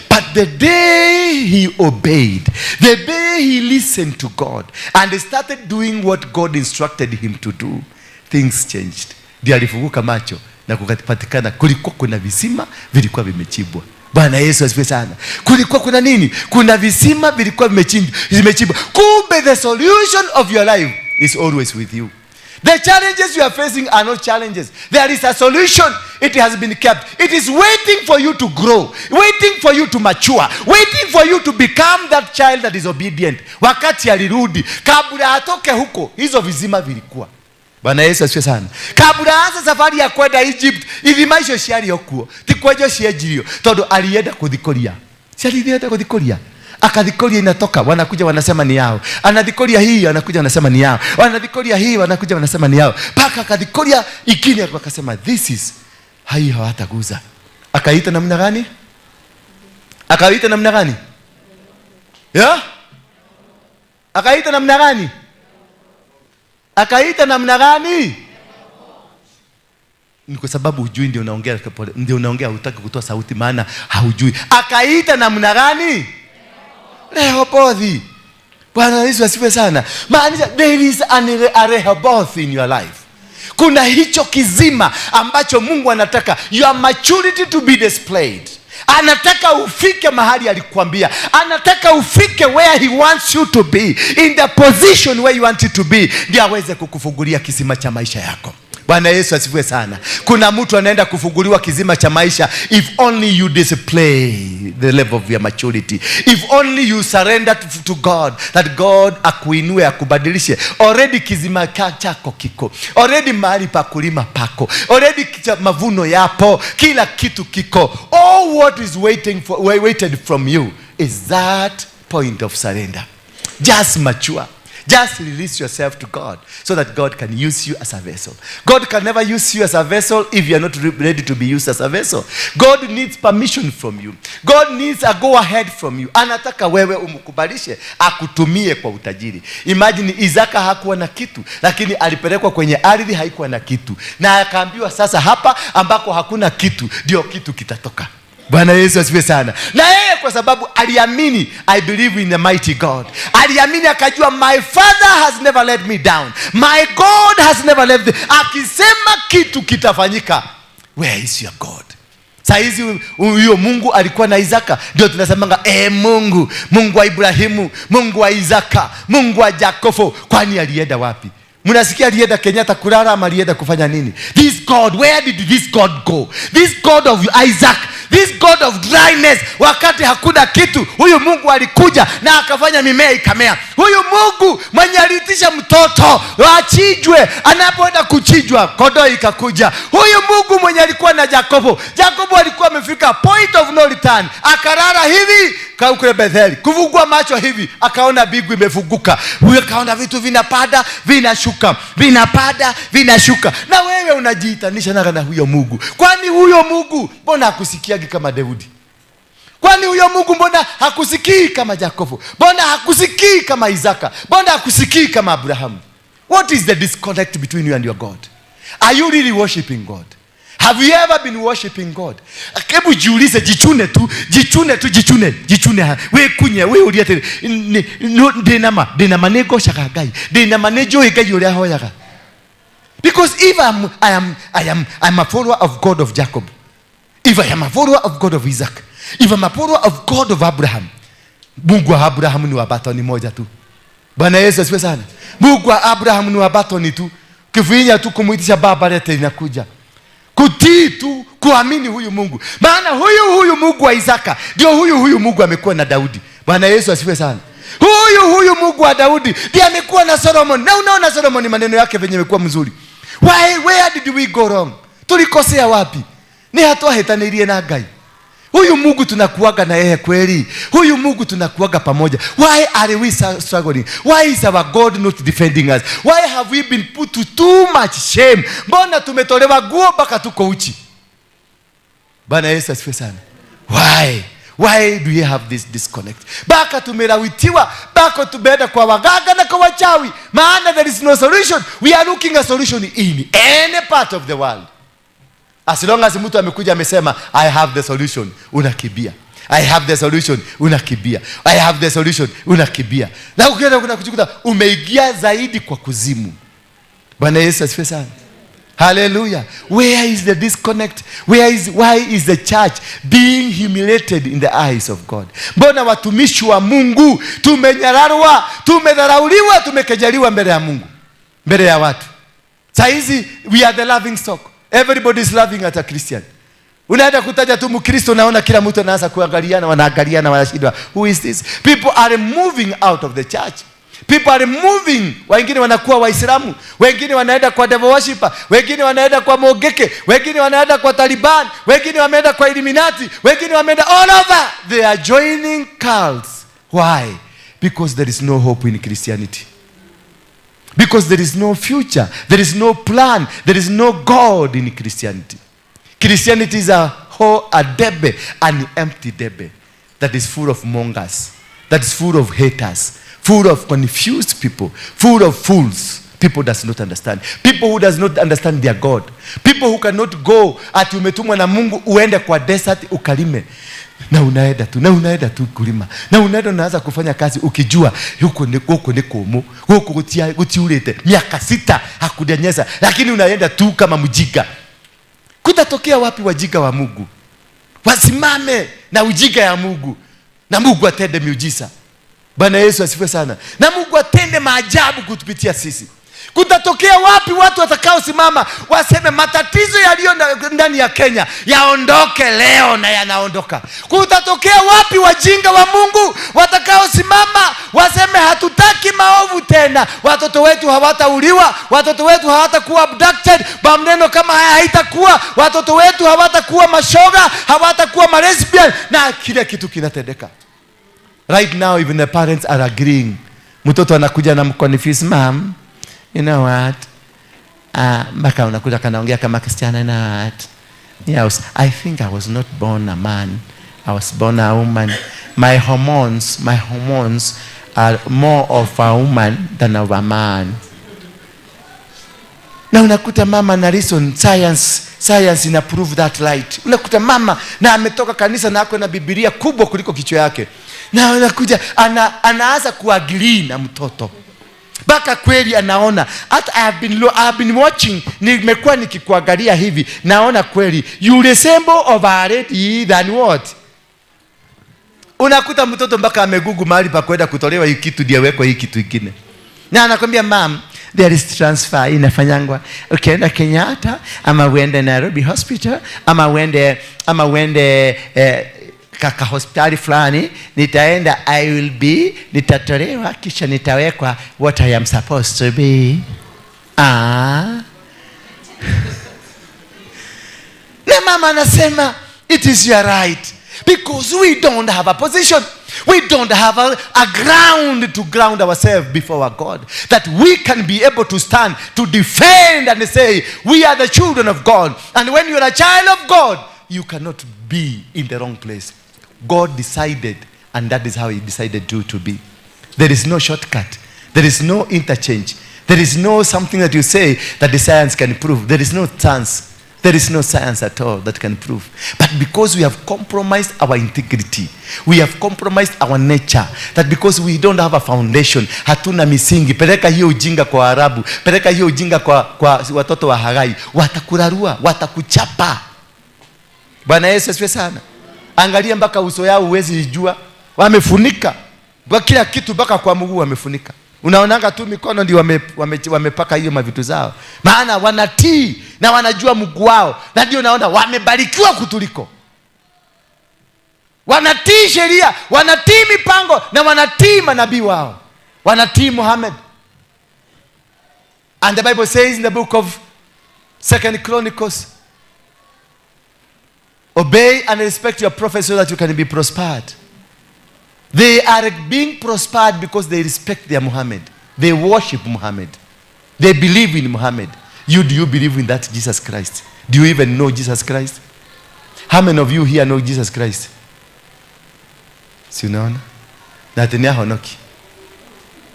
But the day he obeyed, the day he listened to God and started doing what God instructed him to do, things changed. Ndiye alifunguka macho na kukapatikana kulikuwa kuna visima vilikuwa vimechimbwa. Bwana Yesu asifiwe sana. Kulikuwa kuna nini? Kuna visima vilikuwa vimechimbwa. Kumbe the solution of your life is always with you. The challenges you are facing are not challenges. There is a solution. It has been kept. It is waiting for you to grow, waiting for you to mature, waiting for you to become that child that is obedient. Wakati alirudi, kabla atoke huko, hizo visima vilikuwa. Bwana Yesu asifiwe sana. Kabla aanze safari ya kwenda Egypt, ithima icio ciarĩ o kuo, ti kwenjwo cienjirio, tondu alienda kuthikoria. Si alienda kuthikoria? Akathikoria inatoka, wanakuja wanasema ni yao. Anathikoria hii, wanakuja wanasema ni yao. Wanathikoria hii, wanakuja wanasema ni yao. Paka akathikoria ikine akasema this is hai hawataguza. Akaita namna gani? Akaita namna gani? Yeah? Akaita namna gani? Akaita namna gani? Ni kwa sababu hujui ndio unaongea, ndio unaongea hutaki kutoa sauti maana haujui. Akaita namna gani? Rehobothi. Bwana Yesu asifiwe sana. Maana there is a Rehoboth in your life. Kuna hicho kizima ambacho Mungu anataka your maturity to be displayed. Anataka ufike mahali alikuambia. Anataka ufike where he wants you to be, in the position where you want you to be, ndio aweze kukufungulia kisima cha maisha yako. Bwana Yesu asifiwe sana. Kuna mtu anaenda kufunguliwa kisima cha maisha if only you display the level of your maturity. If only you surrender to God, that God akuinue akubadilishe. Already kisima chako kiko. Already mahali pa kulima pako. Already mavuno yapo. Kila kitu kiko. All what is waited from you is that point of surrender. Just mature. Just release yourself to God so that God can use you as a vessel. God can never use you as a vessel if you are not ready to be used as a vessel. God needs permission from you. God needs a go ahead from you. Anataka wewe umkubalishe akutumie kwa utajiri. Imagine Isaka hakuwa na kitu, lakini alipelekwa kwenye ardhi haikuwa na kitu. Na akaambiwa sasa hapa ambako hakuna kitu ndio kitu kitatoka. Bwana Yesu asifiwe sana. Na yeye kwa sababu aliamini, I believe in the mighty God. Aliamini akajua my father has never let me down. My God has never left me. Akisema kitu kitafanyika. Where is your God? Saa hizi huyo Mungu alikuwa na Isaka. Ndio tunasemanga Mungu, Mungu wa Ibrahimu, Mungu wa Isaka, Mungu wa Yakobo, kwani alienda wapi? Mnasikia alienda Kenyatta kulala ama alienda kufanya nini? This God, where did this God go? This God of Isaac, this God of dryness, wakati hakuna kitu, huyu Mungu alikuja na akafanya mimea ikamea. Huyu Mungu mwenye aliitisha mtoto achinjwe, anapoenda kuchinjwa kondoo ikakuja. Huyu Mungu mwenye alikuwa na Yakobo, Yakobo alikuwa amefika point of no return, akalala hivi kule Betheli, kufungua macho hivi akaona mbingu imefunguka. Huyu akaona vitu vinapanda vinashuka, vinapanda vinashuka. Na wewe unajiitanisha na huyo Mungu. Kwani huyo Mungu mbona hakusikiagi kama Daudi? Kwani huyo Mungu mbona hakusikii kama Yakobo? Mbona hakusikii kama Isaka? Mbona hakusikii kama Abrahamu? What is the disconnect between you and your God? Are you really worshiping God? Have you ever been worshiping God? Hebu jiulize, jichune tu, jichune tu, jichune, jichune. We kunye, we uliate ndinama, ndinama negocaga Ngai, ndinama nĩnjũĩ Ngai ũrĩa hoyaga. Because if I'm a follower of God of Jacob, if I am a follower of God of Isaac, If I'm a follower of God of Abraham, Mungu wa Abraham ni wa batoni moja tu. Bwana Yesu asifiwe sana. Mungu wa Abraham ni wa batoni tu. Kifinya tu kumuitisha baba, lete, inakuja. Kutii tu, kuamini huyu Mungu. Maana huyu huyu Mungu wa Isaka ndio huyu huyu Mungu amekuwa na Daudi. Bwana Yesu asifiwe sana. Huyu huyu Mungu wa Daudi ndiye amekuwa na Solomon. Na unaona Solomon maneno yake venye imekuwa mzuri. Why, where did we go wrong? Tulikosea wapi? Ni hatwahetanirie na Ngai. Huyu Mungu tunakuaga na yeye kweli. Huyu Mungu tunakuaga pamoja. Why are we struggling? Why is our God not defending us? Why have we been put to too much shame? Mbona tumetolewa guo mpaka tuko uchi? Bwana Yesu asifiwe sana. Why? Why do we have this disconnect? Baka tumelawitiwa, baka tumeenda kwa waganga na kwa wachawi. Maana there is no solution. We are looking a solution in any part of the world. As long as mtu amekuja amesema I have the solution, unakimbia. I have the solution, unakimbia. I have the solution, unakimbia. Na ukienda unakujikuta umeingia zaidi kwa kuzimu. Bwana Yesu asifiwe sana. Hallelujah. Where is the disconnect? Why is the church being humiliated in the eyes of God? Mbona watumishi wa Mungu tumenyararwa, tumedharauliwa, tumekejeliwa mbele ya Mungu, mbele ya watu? Saizi we are the laughing stock. Everybody is laughing at a Christian. Unaenda kutaja tu Mkristo, unaona kila mtu anaanza kuangaliana, wanaangaliana, wanashindwa. Who is this? People are moving out of the church. People are moving. Wengine wanakuwa Waislamu, wengine wanaenda kwa devil worshipper, wengine wanaenda kwa Mogeke, wengine wanaenda kwa Taliban, wengine wameenda kwa Illuminati, wengine wameenda all over. They are joining cults. Why? Because there is no hope in Christianity. Because there is no future, there is no plan, there is no God in Christianity. Christianity is a whole, a debe, an empty debe that is full of mongers, that is full of haters, full of confused people, full of fools, people does not understand, people who does not understand their God, people who cannot go ati umetumwa na Mungu uende kwa desert ukalime. Na unaenda tu, na unaenda tu kulima. Na unaenda unaanza kufanya kazi ukijua huko ni huko ni kumu, huko gutiurite miaka 6 hakujanyesha, lakini unaenda tu kama mjinga. Kutatokea wapi wajinga wa Mungu? Wasimame na ujinga ya Mungu. Na Mungu atende miujiza. Bwana Yesu asifiwe sana. Na Mungu atende maajabu kutupitia sisi. Kutatokea wapi watu watakaosimama waseme matatizo yaliyo ndani ya Kenya yaondoke leo, na yanaondoka? Kutatokea wapi wajinga wa Mungu watakaosimama waseme hatutaki maovu tena, watoto wetu hawatauliwa, watoto wetu hawatakuwa abducted, maneno kama haya haitakuwa, watoto wetu hawatakuwa mashoga, hawatakuwa malesbian, na kila kitu kinatendeka. Right now even the parents are agreeing. Mtoto anakuja na mconfuse, mom, you know what? Mpaka unakuja kanaongea kama Kristiana, you know what? Yes, I think I was not born a man. I was born a woman. My hormones are more of a woman than of a man. Na unakuta mama na reason, science ina prove that right. Unakuta mama na ametoka kanisa na ako na Biblia kubwa kuliko kichwa yake. Na unakuja anaanza kuagree na mtoto. Baka kweli anaona. Hata I have been watching, nimekuwa nikikuangalia hivi, naona kweli you resemble of a lady than what? Unakuta mtoto mpaka amegugu mahali pa kwenda kutolewa hii kitu ndiye wekwa hii kitu kingine. Na anakuambia mom, there is transfer inafanyangwa. Ukienda Kenyatta ama uende Nairobi Hospital ama uende kaka hospitali fulani, nitaenda, I will be, nitatolewa kisha nitawekwa what I am supposed to be. Na mama anasema it is your right, because we don't have a position. We don't have a ground to ground ourselves before our God, that we can be able to stand, to defend and say, we are the children of God. And when you are a child of God, you cannot be in the wrong place. God decided, and that is how he decided to be. There is no shortcut. There is no interchange. There is no something that you say that the science can prove. There is no chance. There is no science at all that can prove. But because we have compromised our integrity, we have compromised our nature, that because we don't have a foundation, hatuna misingi. Peleka hiyo ujinga kwa Arabu, peleka hiyo ujinga kwa watoto wa Hagai, watakurarua, watakuchapa. Bwana Yesu asifiwe sana. Angalia mpaka uso yao huwezi ijua. Wamefunika kwa kila kitu, mpaka kwa mguu wamefunika. Unaonanga tu mikono ndio wamepaka hiyo mavitu zao. Maana wanatii na wanajua Mungu wao, na ndio naona wamebarikiwa kutuliko. Wanatii sheria, wanatii mipango na wanatii manabii wao. Wanatii Muhammad. And the Bible says in the book of 2 Chronicles, obey and respect your prophet so that you can be prospered. They are being prospered because they respect their Muhammad. They worship Muhammad. They believe in Muhammad. You, do you believe in that Jesus Christ? Do you even know Jesus Christ? How many of you here know Jesus Christ? Si unaona? Na tena honoki.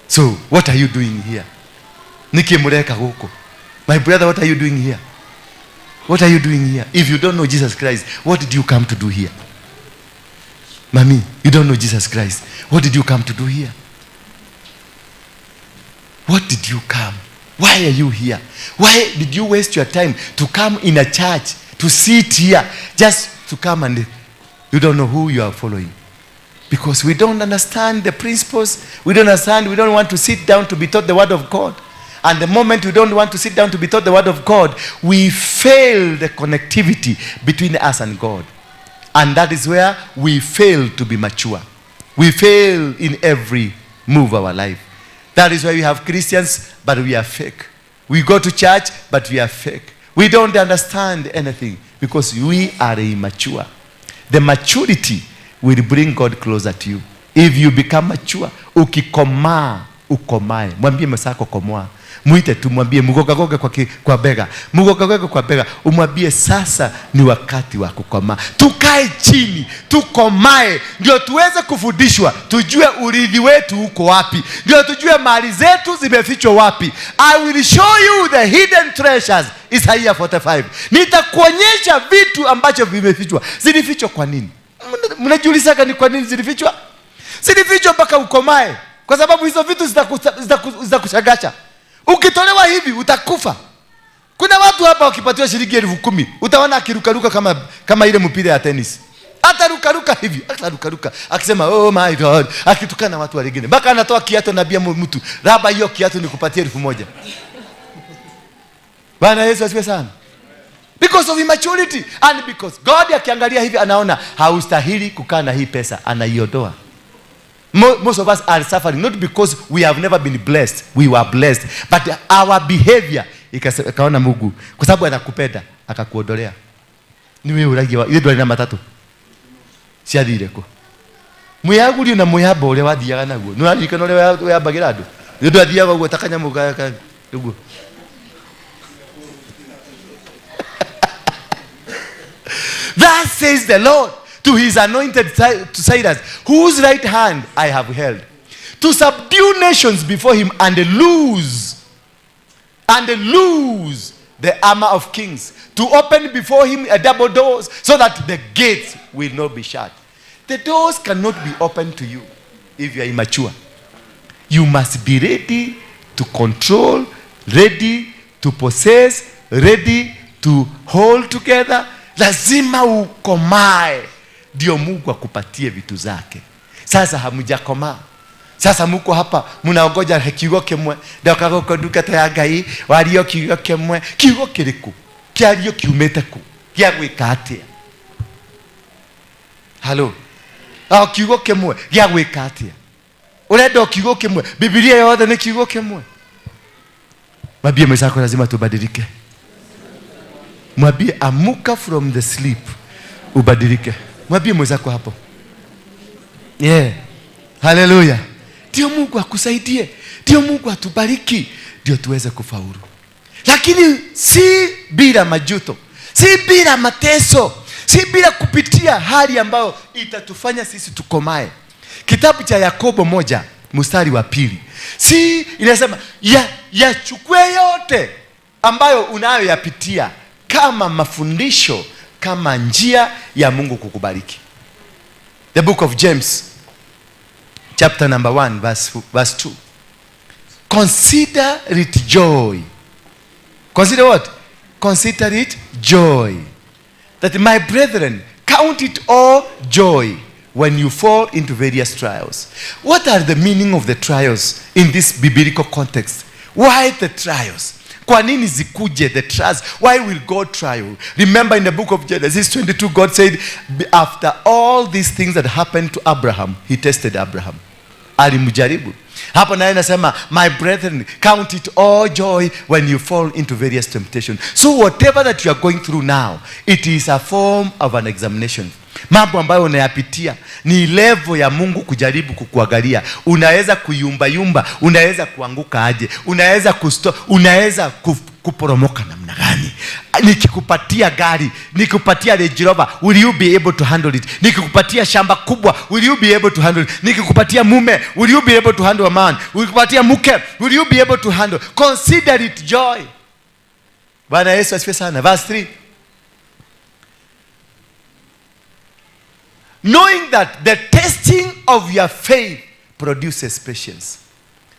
So, what are you doing here? Nikimureka huko. My brother, what are you doing here? What are you doing here? If you don't know Jesus Christ, what did you come to do here? Mami, you don't know Jesus Christ. What did you come to do here? What did you come? Why are you here? Why did you waste your time to come in a church, to sit here, just to come and you don't know who you are following? Because we don't understand the principles. We don't understand. We don't want to sit down to be taught the word of God. And the moment we don't want to sit down to be taught the word of God, we fail the connectivity between us and God. And that is where we fail to be mature. We fail in every move of our life. That is why we have Christians, but we are fake. We go to church, but we are fake. We don't understand anything because we are immature. The maturity will bring God closer to you. If you become mature, ukikomaa, ukomae. Mwambie mwenzako komoa. Muite tu mwambie, mgogagoge kwa bega. Mgogagoge kwa bega. Umwambie sasa ni wakati wa kukomaa. Tukae chini, tukomae, ndio tuweze kufundishwa, tujue urithi wetu uko wapi. Ndio tujue mali zetu zimefichwa wapi. I will show you the hidden treasures. Isaiah 45. Nitakuonyesha vitu ambacho vimefichwa. Zilifichwa kwa nini? Mnajiuliza ni kwa nini zilifichwa? Zilifichwa mpaka ukomae. Kwa sababu hizo vitu zitakushangaza. Ukitolewa hivi utakufa. Kuna watu hapa wakipatiwa shilingi 10,000, utaona akirukaruka kama ile mpira ya tennis. Atarukaruka hivi, atarukaruka akisema oh my God, akitukana watu wengine. Mpaka anatoa kiatu na bia mtu. Raba hiyo kiatu nikupatie 1,000. Bwana Yesu asifiwe sana. Because of immaturity and because God akiangalia hivi anaona haustahili kukaa na hii pesa, anaiondoa. Most of us are suffering not because we have never been blessed. We were blessed, but our behavior ikaona Mungu kwa sababu anakupenda akakuondolea. Ni wewe uragia ile ndwari na matatu ciathire ku mwiyagurio na mwiyamba uria wathiaga naguo ni ũraririkana ũrĩa weyambagĩra andũ nĩ ũndũ athiaga ũguo ta kanyamũ gaka ũguo. Thus says the Lord to his anointed to Cyrus, whose right hand I have held, to subdue nations before him and loose the armor of kings, to open before him a double doors, so that the gates will not be shut. The doors cannot be opened to you if you are immature. You must be ready to control, ready to possess, ready to hold together. Lazima ukomae ndio Mungu akupatie vitu zake. Sasa hamjakomaa. Sasa mko hapa mnaongoja kiugo kimwe, ndoka guko ndungata ya Ngai wario kiugo kimwe. Kiugo kiriku kiario kiumite ku gia gwika atia? Halo, ao kiugo kimwe gia gwika atia? Urenda kiugo kimwe? Biblia yothe ni kiugo kimwe. Mwambie mwenzako lazima tubadilike. Mwambie amuka from the sleep, ubadilike. Mwambie mwenzako hapo. Yeah. Hallelujah. Ndio Mungu akusaidie. Ndio Mungu atubariki. Ndio tuweze kufaulu. Lakini si bila majuto, si bila mateso, si bila kupitia hali ambayo itatufanya sisi tukomae. Kitabu cha Yakobo 1:2. Si inasema yachukue yote ambayo unayoyapitia kama mafundisho, kama njia ya Mungu kukubariki. The book of James chapter number 1 verse 2. Consider it joy. Consider what? Consider it joy that my brethren Count it all joy when you fall into various trials. What are the meaning of the trials in this biblical context? Why the trials? Kwa nini zikuje the trials? Why will God try you? Remember in the book of Genesis 22, God said, after all these things that happened to Abraham, he tested Abraham. Alimjaribu. Hapo naye nasema, my brethren, count it all joy when you fall into various temptation. So whatever that you are going through now, it is a form of an examination. Mambo ambayo unayapitia ni level ya Mungu kujaribu kukuangalia. Unaweza kuyumba yumba, unaweza kuanguka aje, unaweza unaweza kuporomoka namna gani. Nikikupatia gari, nikikupatia Range Rover, will you be able to handle it? Nikikupatia shamba kubwa, will you be able to handle it? Nikikupatia mume, will you be able to handle a man? Nikikupatia mke, will you be able to handle? Consider it joy. Bwana Yesu asifiwe sana. Verse 3. Knowing that the testing of your faith produces patience.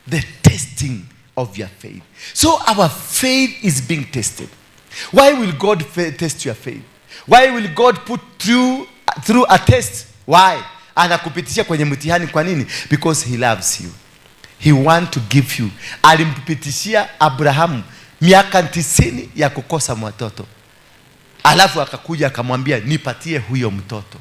The testing of your faith. So our faith is being tested. Why will God test your faith? Why will God put through a test? Why? Anakupitisha kwenye mtihani kwa nini? Because he loves you. He want to give you. Alimpitishia Abrahamu miaka 90 ya kukosa mtoto. Alafu akakuja akamwambia nipatie huyo mtoto.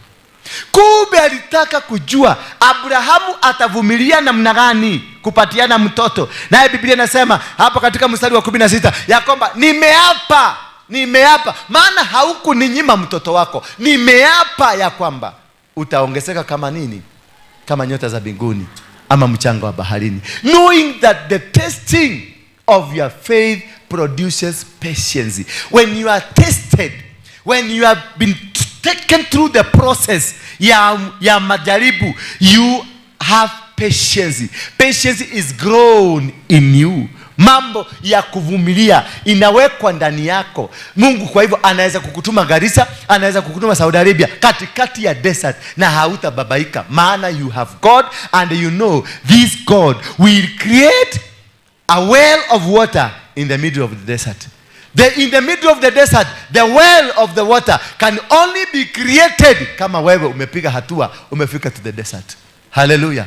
Kumbe alitaka kujua Abrahamu atavumilia namna gani kupatiana mtoto. Naye Biblia inasema hapo katika mstari wa 16 ya kwamba nimeapa, maana haukuninyima mtoto wako. Nimeapa ya kwamba utaongezeka kama nini? Kama nyota za mbinguni ama mchanga wa baharini. Knowing that the testing of your faith produces patience. When you are tested, when you have been taken through the process ya majaribu, you have patience. Patience is grown in you. Mambo ya kuvumilia inawekwa ndani yako. Mungu kwa hivyo anaweza kukutuma Garissa, anaweza kukutuma Saudi Arabia, katikati ya desert, na hautababaika, maana you have God and you know this God will create a well of water in the middle of the desert. In the middle of the desert, the well of the water can only be created kama wewe umepiga hatua, umefika to the desert. Hallelujah.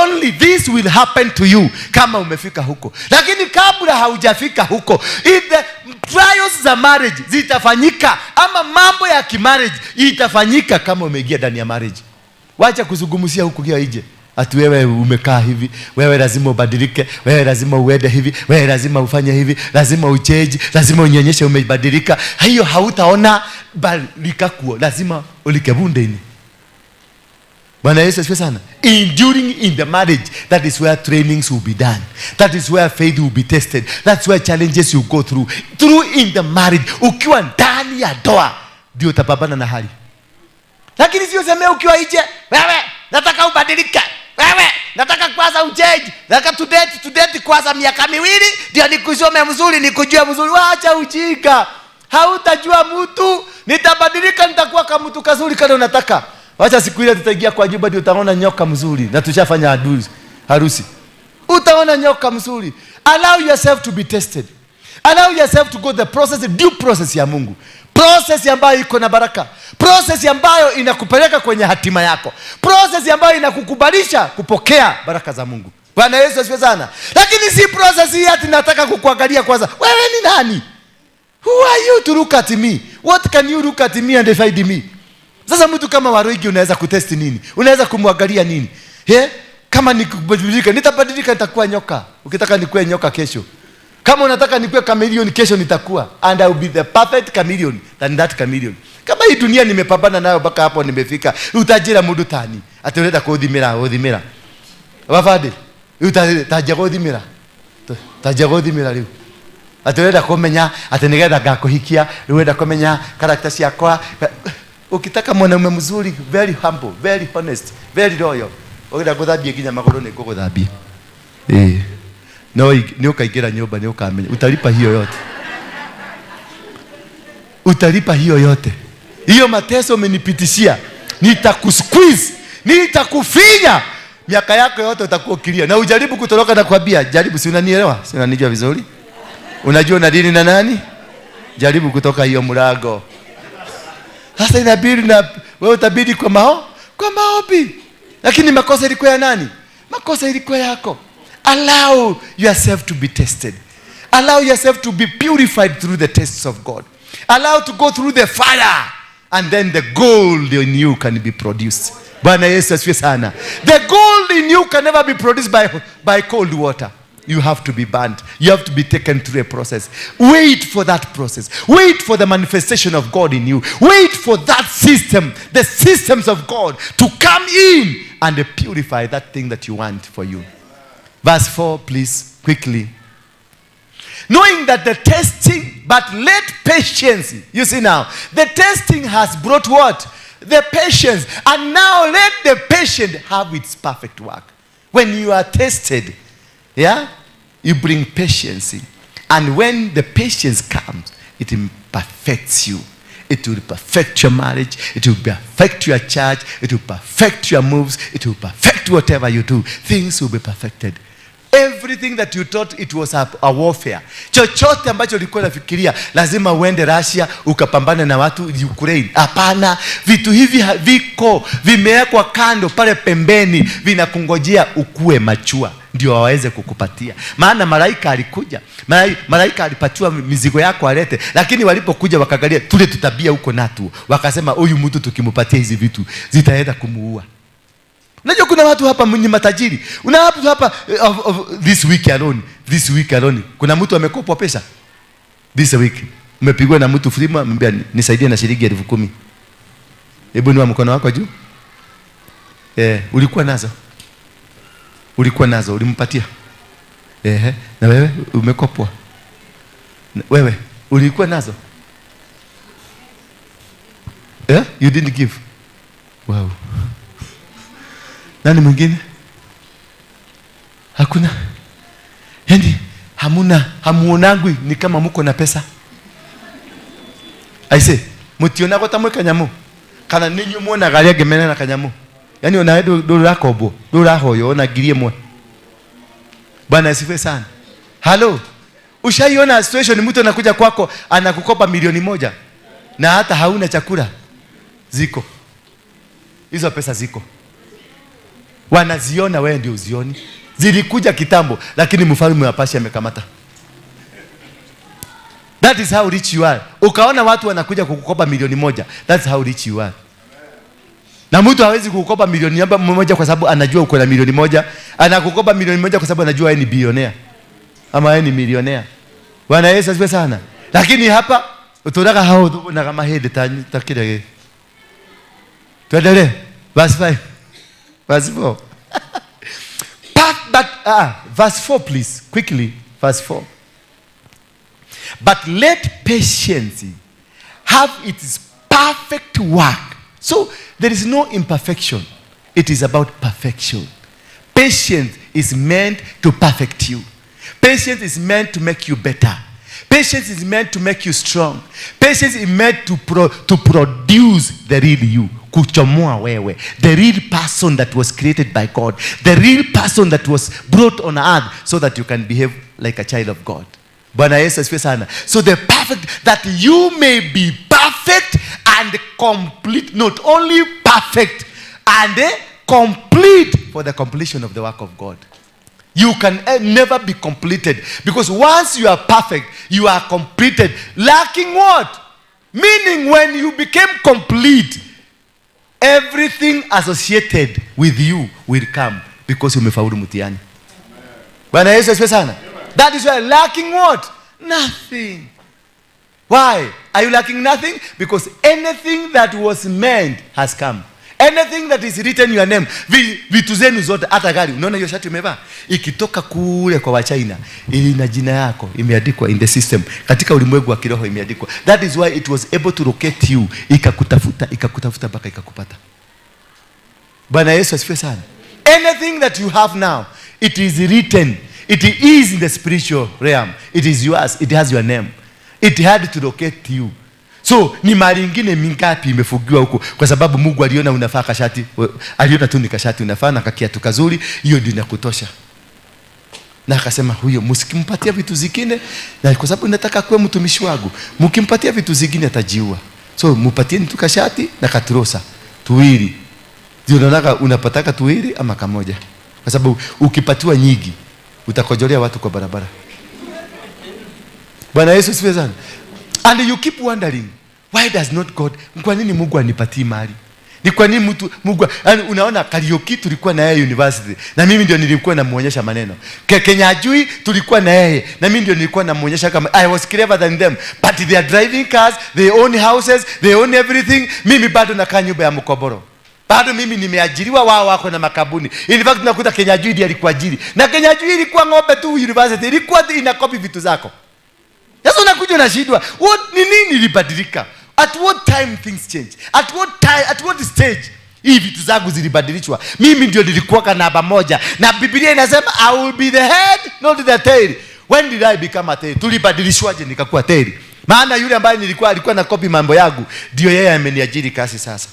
Only this will happen to you kama umefika huko. Lakini kabla haujafika huko, if the trials za marriage zitafanyika, ama mambo ya kimarriage itafanyika kama umeingia ndani ya marriage. Wacha kuzungumzia huku kia nje. Ati wewe umekaa hivi, wewe lazima ubadilike, wewe lazima uende hivi, wewe lazima ufanye hivi, lazima uchange, lazima unyonyeshe umebadilika. Hiyo hautaona balika kuo, lazima ulikebunde ini. Bwana Yesu asifiwe sana. Enduring in the marriage, that is where trainings will be done. That is where faith will be tested. That's where challenges you go through. Through in the marriage, ukiwa ndani ya ndoa ndio utapambana na hali. Lakini sio semea ukiwa nje, wewe nataka ubadilike. Wewe nataka kwanza uchange, nataka to date kwanza miaka miwili ndio nikusome mzuri, nikujue mzuri. Waacha ujinga. Hautajua mtu, nitabadilika, nitakuwa kama mtu kazuri kale unataka. Wacha siku ile tutaingia kwa nyumba ndio utaona nyoka mzuri na tushafanya harusi. Utaona nyoka mzuri. Allow yourself to be tested. Allow yourself to go the process, the due process ya Mungu. Process ambayo iko na baraka. Process ambayo inakupeleka kwenye hatima yako. Process ambayo inakukubalisha kupokea baraka za Mungu. Bwana Yesu asifiwe sana. Lakini si process hii ati nataka kukuangalia kwanza. Wewe ni nani? Who are you to look at me? What can you look at me and find me? Sasa mtu kama Waruigi unaweza kutest nini? Unaweza kumwangalia nini? Kama nikubadilika, nitabadilika, nitakuwa nyoka. Ukitaka nikuwe nyoka kesho. Kama unataka nikuwe chameleon kesho nitakuwa. And I will be the perfect chameleon than that chameleon. Kama hii dunia nimepambana nayo mpaka hapo nimefika. Utajira mundu tani. Ati unataka kuthimira. Wafade. Utaja kuthimira. Taja kuthimira riu. Ati unataka kumenya ati nigetha ngakuhikia, unataka kumenya character ciakwa. Ukitaka mwanaume mzuri, very humble, very honest, very loyal. Ukitaka kuthambia nginya maguru ni nguguthambia. No, ni ukaingira nyumba ni ukamenya. Utalipa hiyo yote. Utalipa hiyo yote. Hiyo mateso umenipitishia. Nitakusqueeze, nitakufinya. Miaka yako yote utakuwa ukilia. Na ujaribu kutoroka na kuambia, jaribu, si unanielewa? Si unanijua vizuri? Unajua una dini na nani? Jaribu kutoka hiyo mlango. Sasa inabidi na wewe utabidi kwa maombi. Lakini makosa ilikuwa ya nani? Makosa ilikuwa yako. Allow yourself to be tested. Allow yourself to be purified through the tests of God. Allow to go through the fire, and then the gold in you can be produced. Bwana Yesu asifiwe sana. The gold in you can never be produced by cold water. You have to be burnt. You have to be taken through a process. Wait for that process. Wait for the manifestation of God in you. Wait for that system, the systems of God, to come in and purify that thing that you want for you. Verse 4, please, quickly. Knowing that the testing, but let patience, you see now, the testing has brought what? The patience. And now let the patient have its perfect work. When you are tested, yeah, you bring patience. And when the patience comes, it perfects you. It will perfect your marriage. It will perfect your church. It will perfect your moves. It will perfect whatever you do. Things will be perfected. Everything that you thought it was a warfare. Chochote ambacho ulikuwa unafikiria lazima uende Russia ukapambane na watu Ukraine. Hapana, vitu hivi viko vimewekwa kando pale pembeni, vinakungojea ukue machua ndio waweze kukupatia. Maana malaika alikuja, malaika alipatiwa mizigo yako alete, lakini walipokuja wakaangalia tule tutabia huko natu, wakasema huyu mtu tukimpatia hizi vitu zitaenda kumuua. Unajua kuna watu hapa ni matajiri. Una watu hapa of this week alone. Kuna mtu amekopwa pesa. This week umepigwa na mtu frima, amwambia nisaidie na shilingi 10,000. Hebu inua mkono wako juu. Ulikuwa nazo. Ulikuwa nazo, ulimpatia. Na wewe umekopwa. Wewe ulikuwa nazo. You didn't give. Wow. Nani mwingine? Hakuna. Yaani hamuna, hamuonangwi ni kama mko na pesa. I say, mutionago ta mwe kanyamu. Kana ninyu muona garia ngemena na kanyamu. Yaani ona ndurakombwo, ndurahoyo ona ngirie mwe. Bwana asifiwe sana. Hello. Ushaiona situation mtu anakuja kwako anakukopa 1,000,000 na hata hauna chakula? Ziko. Hizo pesa ziko. Wanaziona, wewe ndio uzioni. Zilikuja kitambo, lakini mfalme wa Persia amekamata. That is how rich you are. Ukaona watu wanakuja kukukopa 1,000,000. That's how rich you are. Na mtu hawezi kukukopa 1,000,000 kwa sababu anajua uko na 1,000,000. Anakukopa 1,000,000 kwa sababu anajua wewe ni bilionea ama wewe ni milionea. Bwana Yesu asifiwe sana. Lakini hapa utolaka hao na kama hede takile. Tuendelee. Verse 5. Verse 4. Verse 4 please, quickly. Verse 4. But let patience have its perfect work. So there is no imperfection. It is about perfection. Patience is meant to perfect you. Patience is meant to make you better. Patience is meant to make you strong. Patience is meant to produce the real you. Kuchomoa wewe. The real person that was created by God. The real person that was brought on earth so that you can behave like a child of God. Bwana Yesu asifiwe sana. So the perfect, that you may be perfect and complete. Not only perfect and complete for the completion of the work of God. You can never be completed, because once you are perfect, you are completed. Lacking what? Meaning when you became complete, everything associated with you will come because umefaulu mtihani. Bwana Yesu asifiwe sana. That is why lacking what? Nothing. Why? Are you lacking nothing? Because anything that was meant has come. Anything that is written your name, vitu zenu zote, hata gari, unaona hiyo shati umevaa, ikitoka kule kwa Wachina, ina jina yako, imeandikwa in the system, katika ulimwengu wa kiroho imeandikwa. That is why it was able to locate you, ikakutafuta, ikakutafuta mpaka ikakupata. Bwana Yesu asifiwe sana. Anything that you have now, it is written, it is in the spiritual realm, it is yours, it has your name. It had to locate you. So ni mali ingine mingapi imefugiwa huko kwa sababu Mungu aliona unafaa kashati, aliona tu ni kashati unafaa na kakiatu kazuri, hiyo ndio inakutosha. Na akasema huyo msikimpatia vitu zingine, na kwa sababu nataka kuwa mtumishi wangu, mkimpatia vitu zingine atajiua. So mupatieni tu kashati na katrusa tuwili. Ndio unaona unapataka tuwili ama kamoja. Kwa sababu ukipatiwa nyingi utakojolea watu kwa barabara. Bwana Yesu asifiwe sana. And you keep wondering, why does not God, kwa nini Mungu anipatii mali? Ni kwa nini mtu Mungu, yani unaona Kariuki tulikuwa na yeye university na mimi ndio nilikuwa namuonyesha maneno. Kenya Ajui tulikuwa na yeye na mimi ndio nilikuwa namuonyesha kama I was clever than them, but they are driving cars, they own houses, they own everything. Mimi bado nakaa nyumba ya mkoboro. Bado mimi nimeajiriwa, wao wako na makabuni. In fact tunakuta Kenya Ajui ndiye alikuwa ajiri. Na Kenya Ajui ilikuwa ng'ombe tu university, ilikuwa inakopi vitu zako. Sasa unakuja unashindwa, what ni nini ilibadilika? At what time things change? At what time, at what stage hii vitu zangu zilibadilishwa? Mimi ndio nilikuwa namba moja. Na Biblia inasema I will be the head, not the tail. When did I become a tail? Tulibadilishwaje nikakuwa tail? Maana yule ambaye nilikuwa alikuwa na copy mambo yangu, ndio yeye ameniajiri kazi sasa.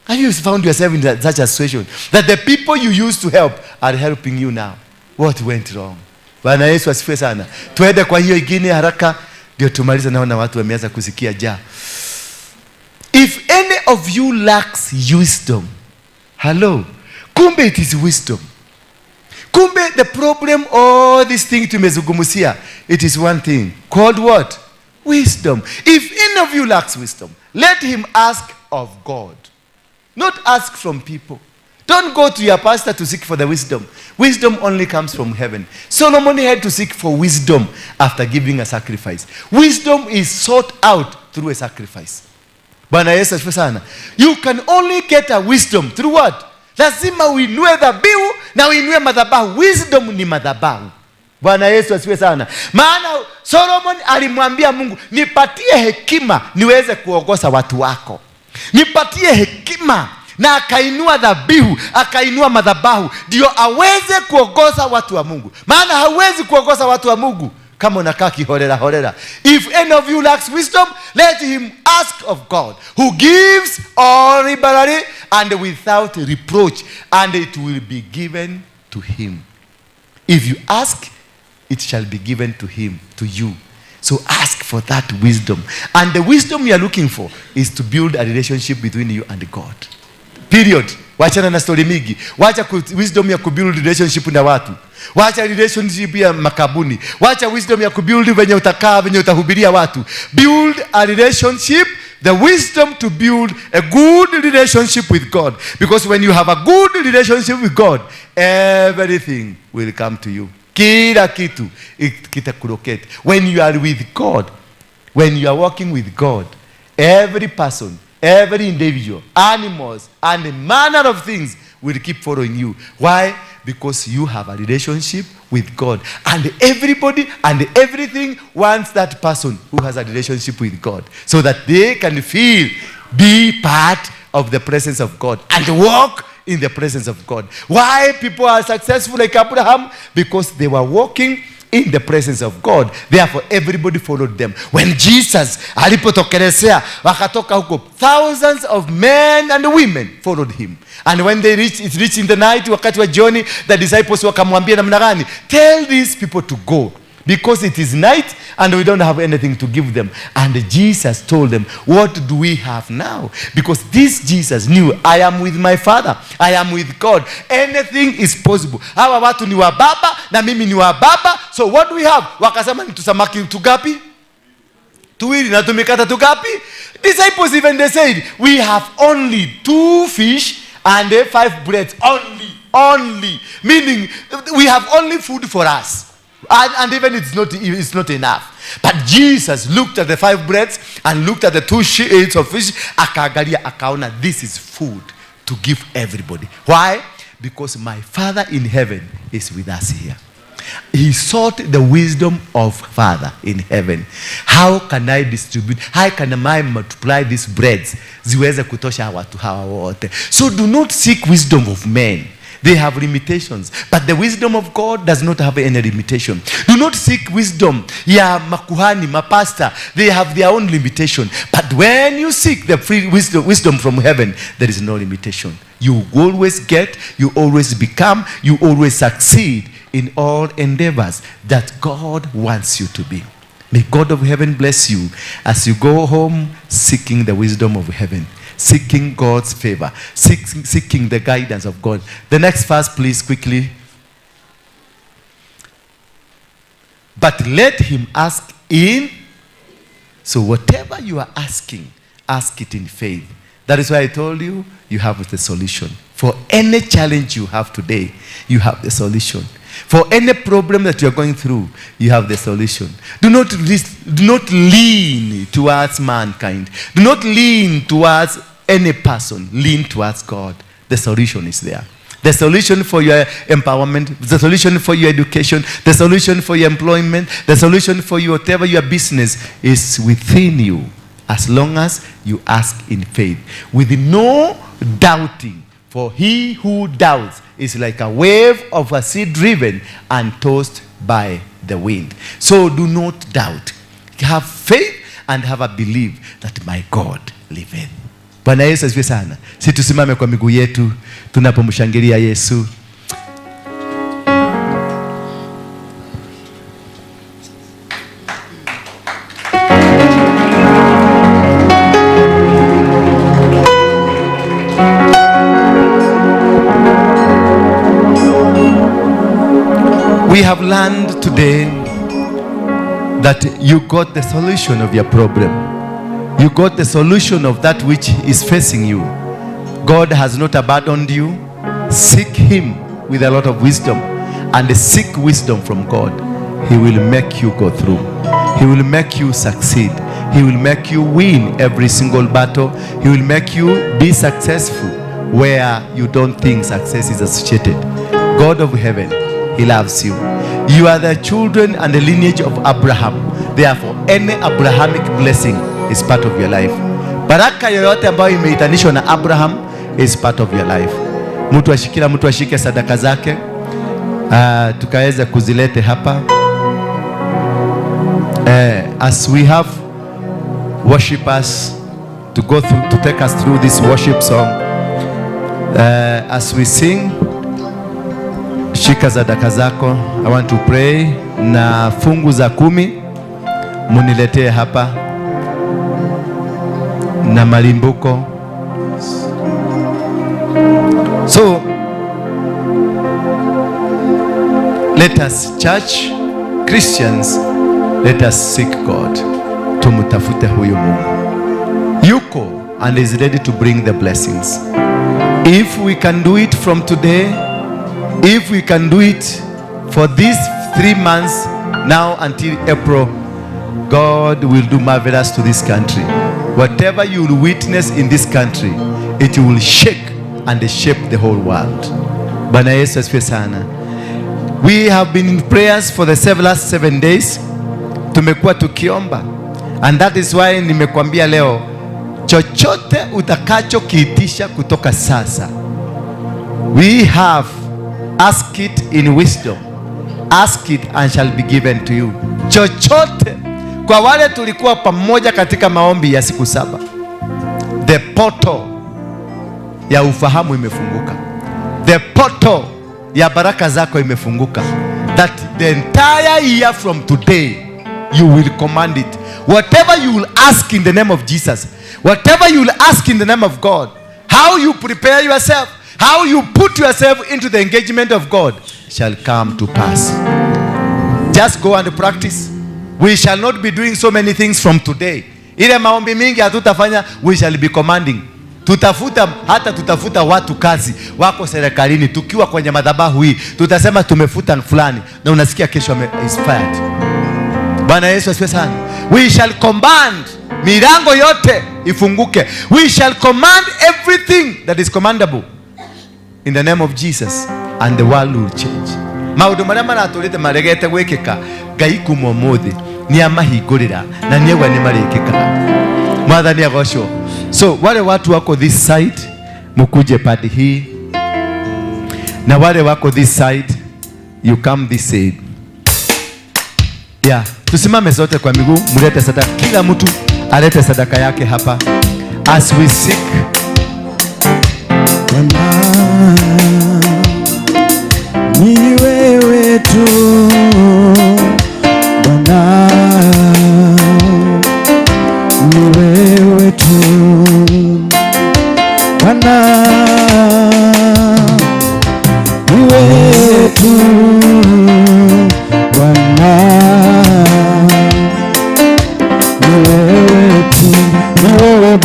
Have you found yourself in such a situation that the people you used to help are helping you now? What went wrong? Bwana Yesu asifiwe sana. Tuende kwa hiyo ingine haraka ndio tumalize, naona watu wameanza kusikia njaa. If any of you lacks wisdom, hello, kumbe it is wisdom. Kumbe the problem, all this thing tumezungumzia, it is one thing called what? Wisdom. If any of you lacks wisdom, let him ask of God. Not ask from people. Don't go to your pastor to seek for the wisdom. Wisdom only comes from heaven. Solomon had to seek for wisdom after giving a sacrifice. Wisdom is sought out through a sacrifice. Bwana Yesu asifiwe sana. You can only get a wisdom through what? Lazima uinue dhabihu na uinue madhabahu. Wisdom ni madhabahu. Bwana Yesu asifiwe sana. Maana Solomon alimwambia Mungu, nipatie hekima niweze kuongoza watu wako. Nipatie hekima. Na akainua dhabihu, akainua madhabahu ndio aweze kuongoza watu wa Mungu. Maana hauwezi kuongoza watu wa Mungu kama unakaa kiholela holela. If any of you lacks wisdom, let him ask of God, who gives all liberally and without reproach, and it will be given to him. If you ask, it shall be given to him, to you. So ask for that wisdom. And the wisdom you are looking for is to build a relationship between you and God. Period. Wachana na story mingi. Wacha wisdom ya kubuild relationship na watu. Wacha relationship ya makabuni. Wacha wisdom ya kubuild venye utakaa, venye utahubiria watu. Build a relationship, the wisdom to build a good relationship with God. Because when you have a good relationship with God, everything will come to you. Kila kitu kitakulocate. When you are with God, when you are walking with God, every person, every individual, animals, and the manner of things will keep following you. Why? Because you have a relationship with God. And everybody and everything wants that person who has a relationship with God, so that they can feel, be part of the presence of God and walk in the presence of God. Why people are successful like Abraham? Because they were walking in the presence of God. Therefore, everybody followed them. When Jesus alipotokelezea, wakatoka huko, thousands of men and women followed him. And when they reached, it reached in the night, wakati wa jioni, the disciples wakamwambia namna gani? Tell these people to go, because it is night and we don't have anything to give them. And Jesus told them, what do we have now? Because this Jesus knew, I am with my Father, I am with God. Anything is possible. Hawa watu ni wa baba na mimi ni wa baba. So what do we have? Wakasema ni tusamaki tugapi? Tuwili na tumikata tugapi? Disciples even they said, we have only 2 fish and 5 breads. Only. Only. Meaning we have only food for us. And even it's not enough. But Jesus looked at the 5 breads and looked at the 2 sheets of fish. Akaangalia, akaona, this is food to give everybody. Why? Because my Father in heaven is with us here. He sought the wisdom of Father in heaven. How can I distribute? How can I multiply these breads? Ziweze kutosha watu hawa wote. So do not seek wisdom of men. They have limitations. But the wisdom of God does not have any limitation. Do not seek wisdom ya makuhani, mapasta. They have their own limitation. But when you seek the free wisdom from heaven, there is no limitation. You always get, you always become, you always succeed in all endeavors that God wants you to be. May God of heaven bless you as you go home seeking the wisdom of heaven, seeking God's favor, seeking the guidance of God. The next verse, please, quickly. But let him ask in. So whatever you are asking, ask it in faith. That is why I told you, you have the solution. For any challenge you have today, you have the solution. For any problem that you are going through, you have the solution. Do not lean towards mankind. Do not lean towards any person. Lean towards God. The solution is there. The solution for your empowerment, the solution for your education, the solution for your employment, the solution for your whatever your business is within you, as long as you ask in faith, with no doubting. For he who doubts is like a wave of a sea driven and tossed by the wind. So do not doubt. Have faith and have a belief that my God liveth. Bwana Yesu asifiwe sana. Si tusimame kwa miguu yetu tunapomshangilia Yesu. We have learned today that you got the solution of your problem. You got the solution of that which is facing you. God has not abandoned you. Seek him with a lot of wisdom, and seek wisdom from God. He will make you go through. He will make you succeed. He will make you win every single battle. He will make you be successful where you don't think success is associated. God of heaven, he loves you. You are the children and the lineage of Abraham. Therefore, any Abrahamic blessing is part of your life. Baraka yoyote ambayo imeitanishwa na Abraham is part of your life. Mtu ashikila, mtu ashike sadaka zake. Tukaweza kuzilete hapa. As we have worshipers to go through, to take us through this worship song. As we sing, shika sadaka zako. I want to pray. Na fungu za 10 muniletee hapa, na malimbuko. So let us, church Christians, let us seek God. Tumutafute huyu Mungu. Yuko and is ready to bring the blessings. If we can do it from today, if we can do it for these 3 months now until April, God will do marvelous to this country. Whatever you will witness in this country, it will shake and shape the whole world. Bwana Yesu asifiwe sana. We have been in prayers for the last 7 days. Tumekuwa tukiomba. And that is why nimekuambia leo, chochote utakachokiitisha kutoka sasa, we have asked it in wisdom. Ask it and shall be given to you. Chochote. Kwa wale tulikuwa pamoja katika maombi ya siku 7, the portal ya ufahamu imefunguka. The portal ya baraka zako imefunguka. That the entire year from today, you will command it. Whatever you will ask in the name of Jesus, whatever you will ask in the name of God, how you prepare yourself, how you put yourself into the engagement of God shall come to pass. Just go and practice. We shall not be doing so many things from today. Ile maombi mingi hatutafanya, we shall be commanding. Tutafuta, hata tutafuta watu kazi wako serikalini, tukiwa kwenye madhabahu hii tutasema tumefuta fulani, na unasikia kesho is fired. Bwana Yesu asifiwe sana. We shall command milango yote ifunguke. We shall command everything that is commandable in the name of Jesus, and the world will change. Maundu maria maratũrĩte maregete gwĩkĩka, Ngai kuma ũmũthĩ nĩamahingũrĩra na nĩaigua nĩmarĩkĩkaga. Mwathani agocwo. So wale watu wako this side, mukuje padi hii, na wale wako this side, you come this side. Yeah, tusimame zote kwa miguu, mlete sadaka. Kila mtu alete sadaka yake hapa as we seek. Bwana ni wewe tu, Bwana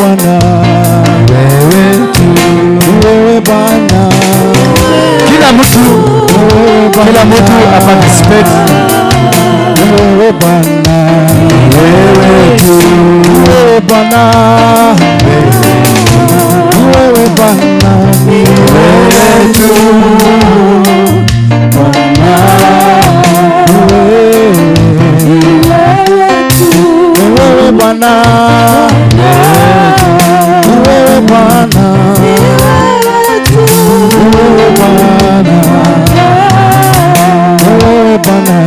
Bwana, wewe tu, wewe Bwana. Kila mtu aparticipate. Wewe Bwana, wewe tu, wewe Bwana, wewe Bwana, wewe tu Bwana, wewe Bwana, wewe Bwana, wewe Bwana, wewe Bwana,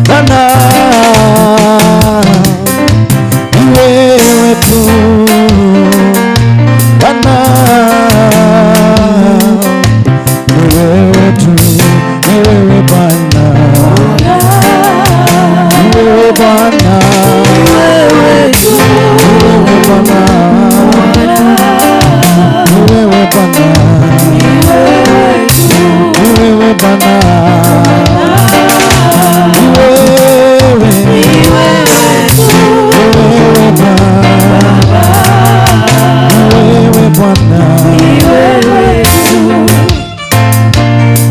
Bwana, wewe tu Bwana, wewe tu, wewe Bwana, wewe Bwana, Wewe tu, wewe Bwana, wewe Bwana, wewe Bwana, wewe, wewe Bwana, wewe Bwana,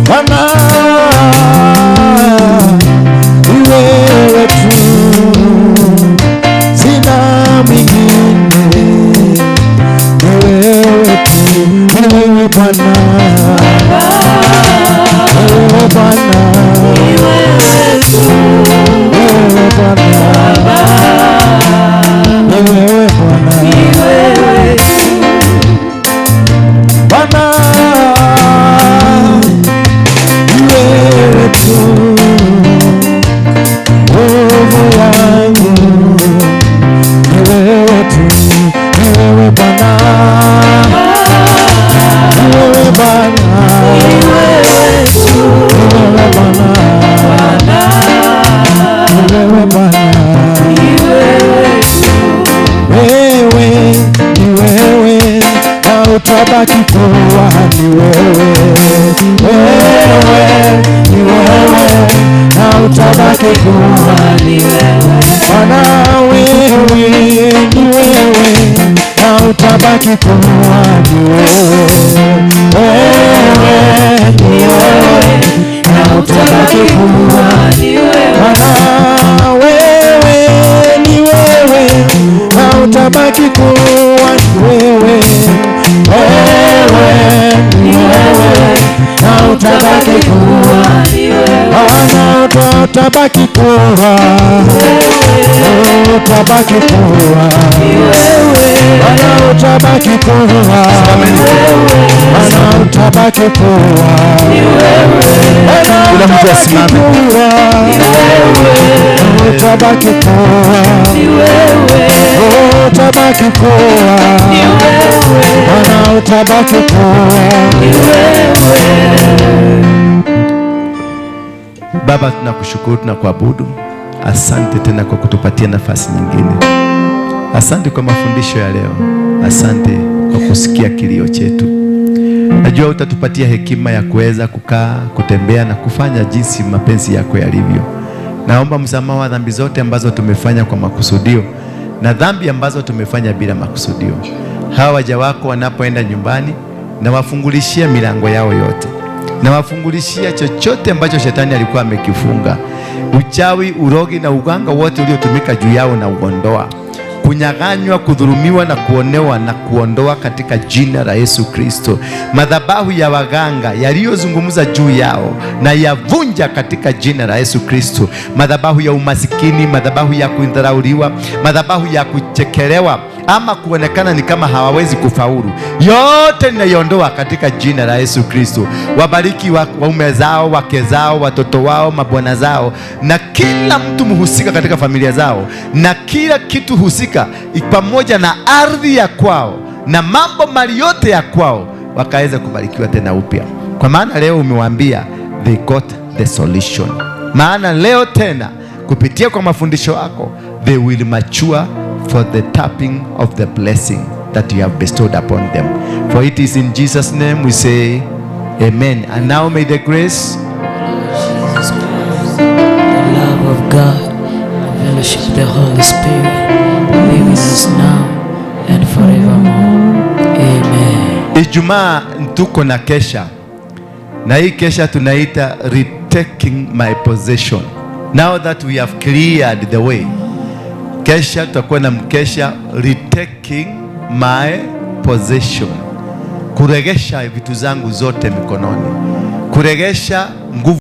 Bwana, wewe tu, sina mwingine, wewe tu, wewe Bwana, wewe Bwana, wewe Bwana, wewe Bwana, Bwana, wewe tu, nguvu yangu, ni wewe tu, ni wewe Bwana, ni wewe Bwana, ni wewe Bwana, ni wewe Bwana, wewe ni wewe, na utabaki kuwa ni wewe, wewe ni wewe, na utabaki kuwa ni wewe. Bwana, wewe ni wewe, na utabaki kuwa ni wewe, wewe ni wewe, na utabaki kuwa Ni wewe. Bwana, wewe ni wewe, na utabaki kuwa ni wewe, wewe ni wewe, na utabaki kuwa Ni wewe. Bwana, utabaki kuwa, utabaki kuwa Bwana, utabaki kuwa Bwana, utabaki kuwa Bwana, Kila mtu utabaki asimame. kuwa, utabaki kuwa, utabaki kuwa Bwana, utabaki kuwa. Baba, tunakushukuru, tunakuabudu. Asante tena kwa kutupatia nafasi nyingine. Asante kwa mafundisho ya leo. Asante kwa kusikia kilio chetu. Najua utatupatia hekima ya kuweza kukaa, kutembea na kufanya jinsi mapenzi yako yalivyo. Naomba msamaha wa dhambi zote ambazo tumefanya kwa makusudio na dhambi ambazo tumefanya bila makusudio. Hawa waja wako wanapoenda nyumbani, na wafungulishia milango yao yote, na wafungulishia chochote ambacho shetani alikuwa amekifunga. Uchawi, urogi na uganga wote uliotumika juu yao na uondoa. Kunyaganywa, kudhulumiwa na kuonewa na kuondoa katika jina la Yesu Kristo. Madhabahu ya waganga yaliyozungumza juu yao na yavunja katika jina la Yesu Kristo. Madhabahu ya umasikini, madhabahu ya kudharauliwa, madhabahu ya kuchekelewa ama kuonekana ni kama hawawezi kufaulu, yote ninaiondoa katika jina la Yesu Kristo. Wabariki waume zao, wake zao, watoto wao, mabwana zao, na kila mtu mhusika katika familia zao, na kila kitu husika, pamoja na ardhi ya kwao na mambo mali yote ya kwao, wakaweza kubarikiwa tena upya. Kwa maana leo umewaambia they got the solution. Maana leo tena kupitia kwa mafundisho yako they will mature for the tapping of the blessing that you have bestowed upon them. For it is in Jesus' name we say amen. And now may the grace Jesus Christ, the love of God, the Fellowship of the Holy Spirit be with us now and forevermore. Amen. Ijumaa tuko na kesha, na hii kesha tunaita "Retaking My Possession". Now that we have cleared the way, kesha tutakuwa na mkesha "Retaking My Possession", kuregesha vitu zangu zote mikononi, kuregesha nguvu.